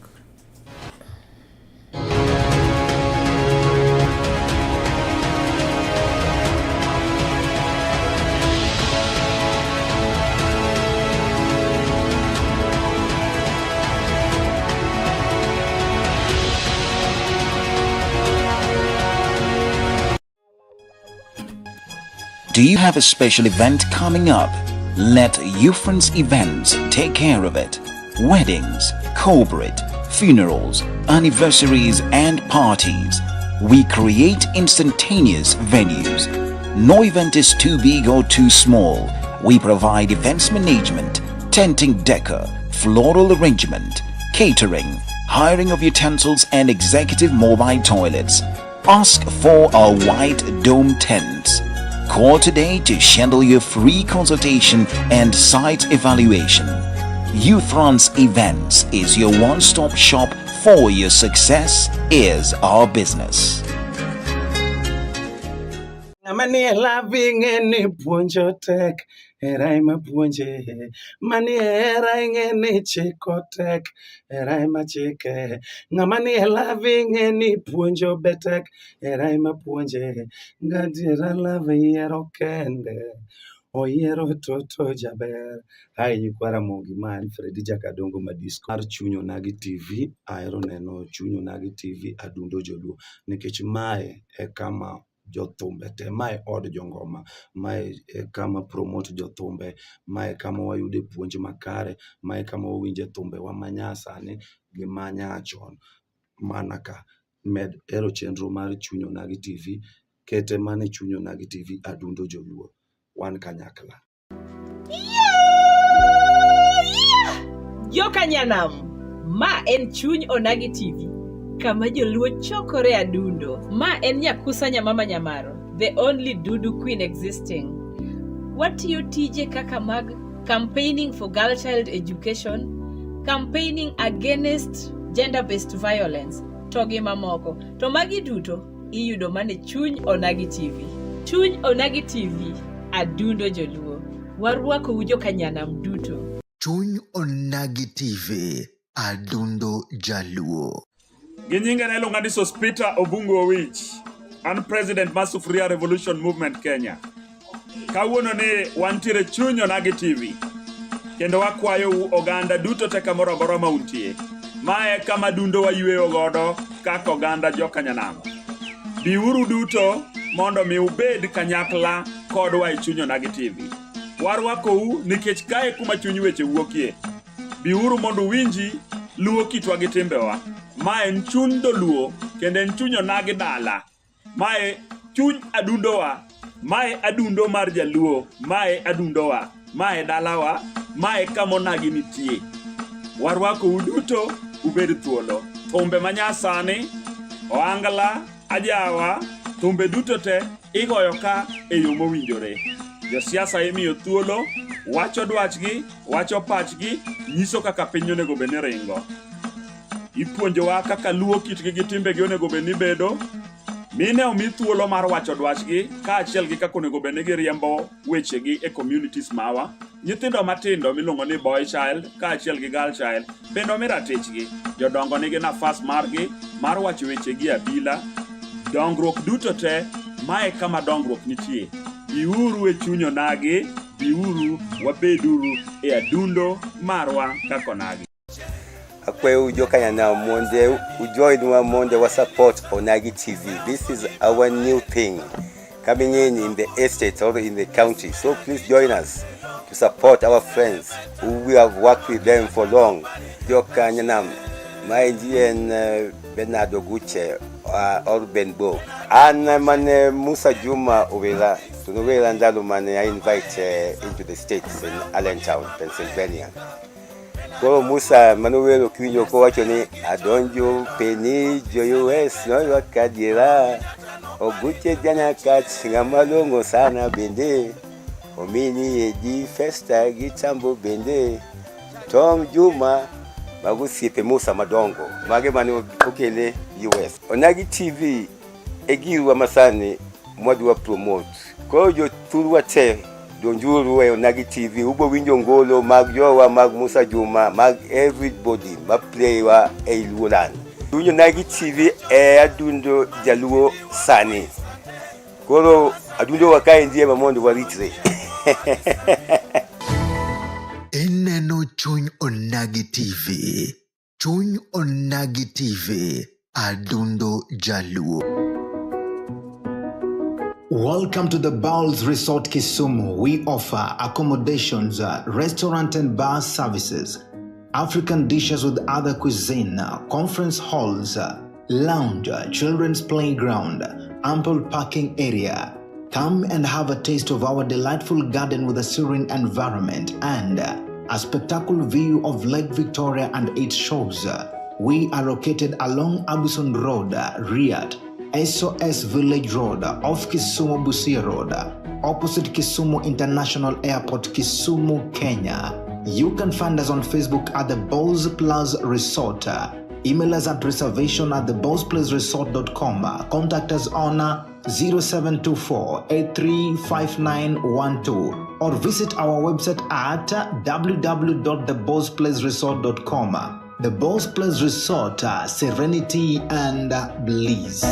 Do you have a special event coming up? Let Ufrance Events take care of it. Weddings, corporate, funerals, anniversaries and parties. We create instantaneous venues. No event is too big or too small. We provide events management, tenting decor, floral arrangement, catering, hiring of utensils and executive mobile toilets. Ask for our white dome tents. Call today to schedule your free consultation and site evaluation. Ufrance Events is your one-stop shop For your success is our business. Ng'ama nie love ing'e ni puonjo tek, hera ema puonje. Manie hera ing'e ni chiko tek, hera ema chike. Ng'ama nie love ing'e ni puonjo be tek, hera ema puonje. Gadiera love yiero kende, oyiero toto jaber. Hi nyikwa Ramogi, ma en Fredi Jakadongo Madisco mar Chuny Onagi TV. Ahero neno Chuny Onagi TV Adundo Joluo nikech mae e kama jothumbe te, mae od jongoma, mae e kama promote jothumbe, mae kama wayude puonj makare, mae kama wawinje thumbewa manyasani gi manyachon mana ka. Med hero chenro mar Chuny Onagi TV, kete mana e Chuny Onagi TV Adundo Joluo. Wan kanyakla. Joka Nyanam, ma en Chuny Onagi TV, kama joluo chokore adundo. Ma en Nyakusa Nyamama Nyamaro, the only Dudu queen existing. Watiyo tije kaka mag campaigning for girl child education, campaigning against gender-based violence, to gi mamoko. To magi duto iyudo mana e Chuny Onagi TV. Chuny Onagi TV, adundo joluo. Warwakou joka Nyanam duto. Chuny Onagi TV, Adundo Jaluo. Gi nyinga ne iluonga ni Sospita Obungu Owich. An president mar Sufuria Revolution Movement Kenya. Kawuono ni wantiere chuny Onagi TV. Kendo wakwayou oganda duto te kamoro amora ma untie. Mae kama dundo wayweyo godo kaka oganda joka Nyanam. Biuru duto mondo mi ubed kanyakla kodwa e chuny Onagi TV. Warwakou nikech kae kuma chuny weche wuokie. Biuru mondo uwinji luo kitwa gi timbewa. Ma en chuny dholuo kendo en chuny onagi dala. Mae chuny adundowa. Mae adundo mar jaluo. Mae adundowa. Mae dalawa. Mae kama onagi nitie. Warwakou duto ubed thuolo. Thumbe manyasani, ohangla, ajawa, thumbe duto te igoyo ka e yo mowinjore. Josiasa imiyo thuolo, wacho dwachgi, wacho pachgi, nyiso kaka piny onego bed ni ringo. Ipuonjowa kaka luo kitgi gi timbegi onego bed ni bedo. Mine omi thuolo mar wacho dwachgi kaachiel gi kaka onego bed ni giriembo wechegi e communities mawa. Nyithindo matindo miluongo ni boy child kaachiel gi girl child bende omi ratichgi. Jodongo nigi nafas margi mar wacho wechegi e abila. Dongruok duto te, mae kama dongruok nitie. Biuru e chuny onagi, biuru wabeduru e adundo marwa kaka onagi. Akwayou joka Nyanam mondo ujoinwa mondo wa support Onagi TV. This is our new thing coming in the estate or in the county. So please join us to support our friends who we have worked with them for long. Joka Nyanam, maendi en Bernard Oguche or Ben Bo. An mane Musa Juma Owera, to nowera ndalo mane I invite into the States in Allentown, Pennsylvania. Koro Musa manowero kiwinjo kowacho ni adonjo peni jo US noywak adiera Oguche janyakach ng'ama long'o sana bende omini edi Festa gi Tambo bende Tom Juma mago osiepe Musa madongo mage mane okele US. Onagi TV e girwa masani mwadwa promote. Koro jothurwa te donjuru e Onagi TV ubo winjo ngolo mag jowa mag Musa Juma mag everybody ma play wa ei Luoland. Winjo Onagi TV e adundo jaluo sani. Koro adundo wa kaendi ema mondo waritre. Ineno Chuny Onagi TV. Chuny Onagi TV, Adundo Jaluo. Welcome to the Bowls Resort Kisumu. We offer accommodations, restaurant and bar services, African dishes with other cuisine, conference halls, lounge, children's playground, ample parking area. Come and have a taste of our delightful garden with a serene environment and a spectacular view of Lake Victoria and its shores. We are located along Abuson Road, Riyadh, SOS Village Road, off Kisumu Busia Road, opposite Kisumu International Airport, Kisumu, Kenya. You can find us on Facebook at the Bowls Plus Resort. Email us at reservation at thebossplaceresort.com. Contact us on 0724 835912 or visit our website at www.thebossplaceresort.com. The Boss Place Resort, serenity and bliss.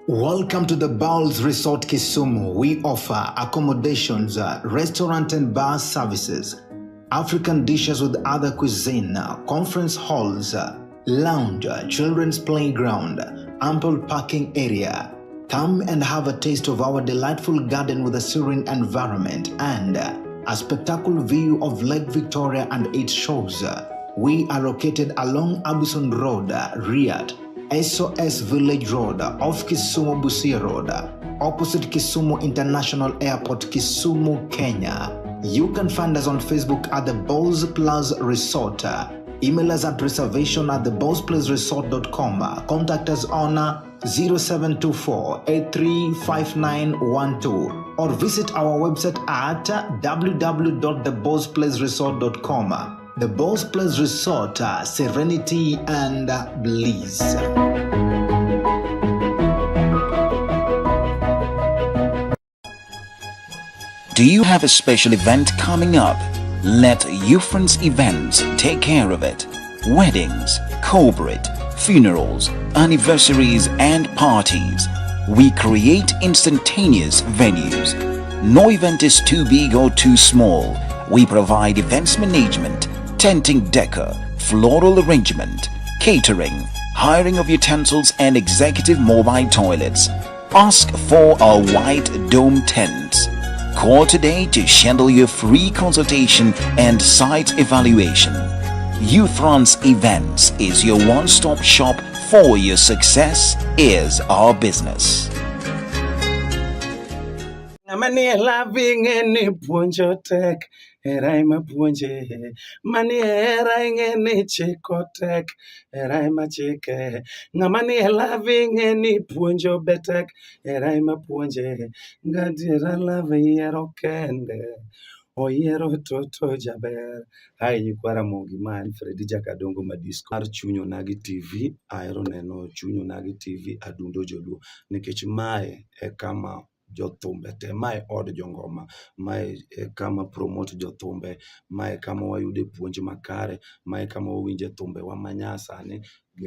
Welcome to the Bowls Resort Kisumu. We offer accommodations, restaurant and bar services, African dishes with other cuisine, conference halls, lounge, children's playground, ample parking area. Come and have a taste of our delightful garden with a serene environment and a spectacular view of Lake Victoria and its shores. We are located along Abison Road, Riyadh, SOS Village Road, off Kisumu Busia Road, opposite Kisumu International Airport, Kisumu, Kenya. You can find us on Facebook at the Bowls Plus Resort. Email us at reservation at thebowlsplaceresort.com. Contact us on 0724 835912 or visit our website at www.thebowlsplaceresort.com. The Boss Place Resort, serenity and bliss. Do you have a special event coming up? Let Ufrance Events take care of it. Weddings, corporate, funerals, anniversaries, and parties. We create instantaneous venues. No event is too big or too small. We provide events management, tenting decor, floral arrangement, catering, hiring of utensils, and executive mobile toilets. Ask for our white dome tents. Call today to schedule your free consultation and site evaluation. Ufrance Events is your one-stop shop for your success is our business. Ng'ama nie love ing'e ni puonjo tek, hera ema puonje. Manie hera ing'e ni chiko tek, hera ema chike. Ng'ama nie love ing'e ni puonjo be tek, hera ema puonje. Gadiera love yiero kende, oyiero toto jaber. Hi nyikwa Ramogi, ma en Fredi Jakadongo Madisco mar Chuny Onagi TV. Ahero neno Chuny Onagi TV Adundo Joluo nikech mae e kama jothumbe te, mae od jongoma, mae e kama promote jothumbe, mae kama wayude puonj makare, mae kama wawinje thumbewa manyasani gi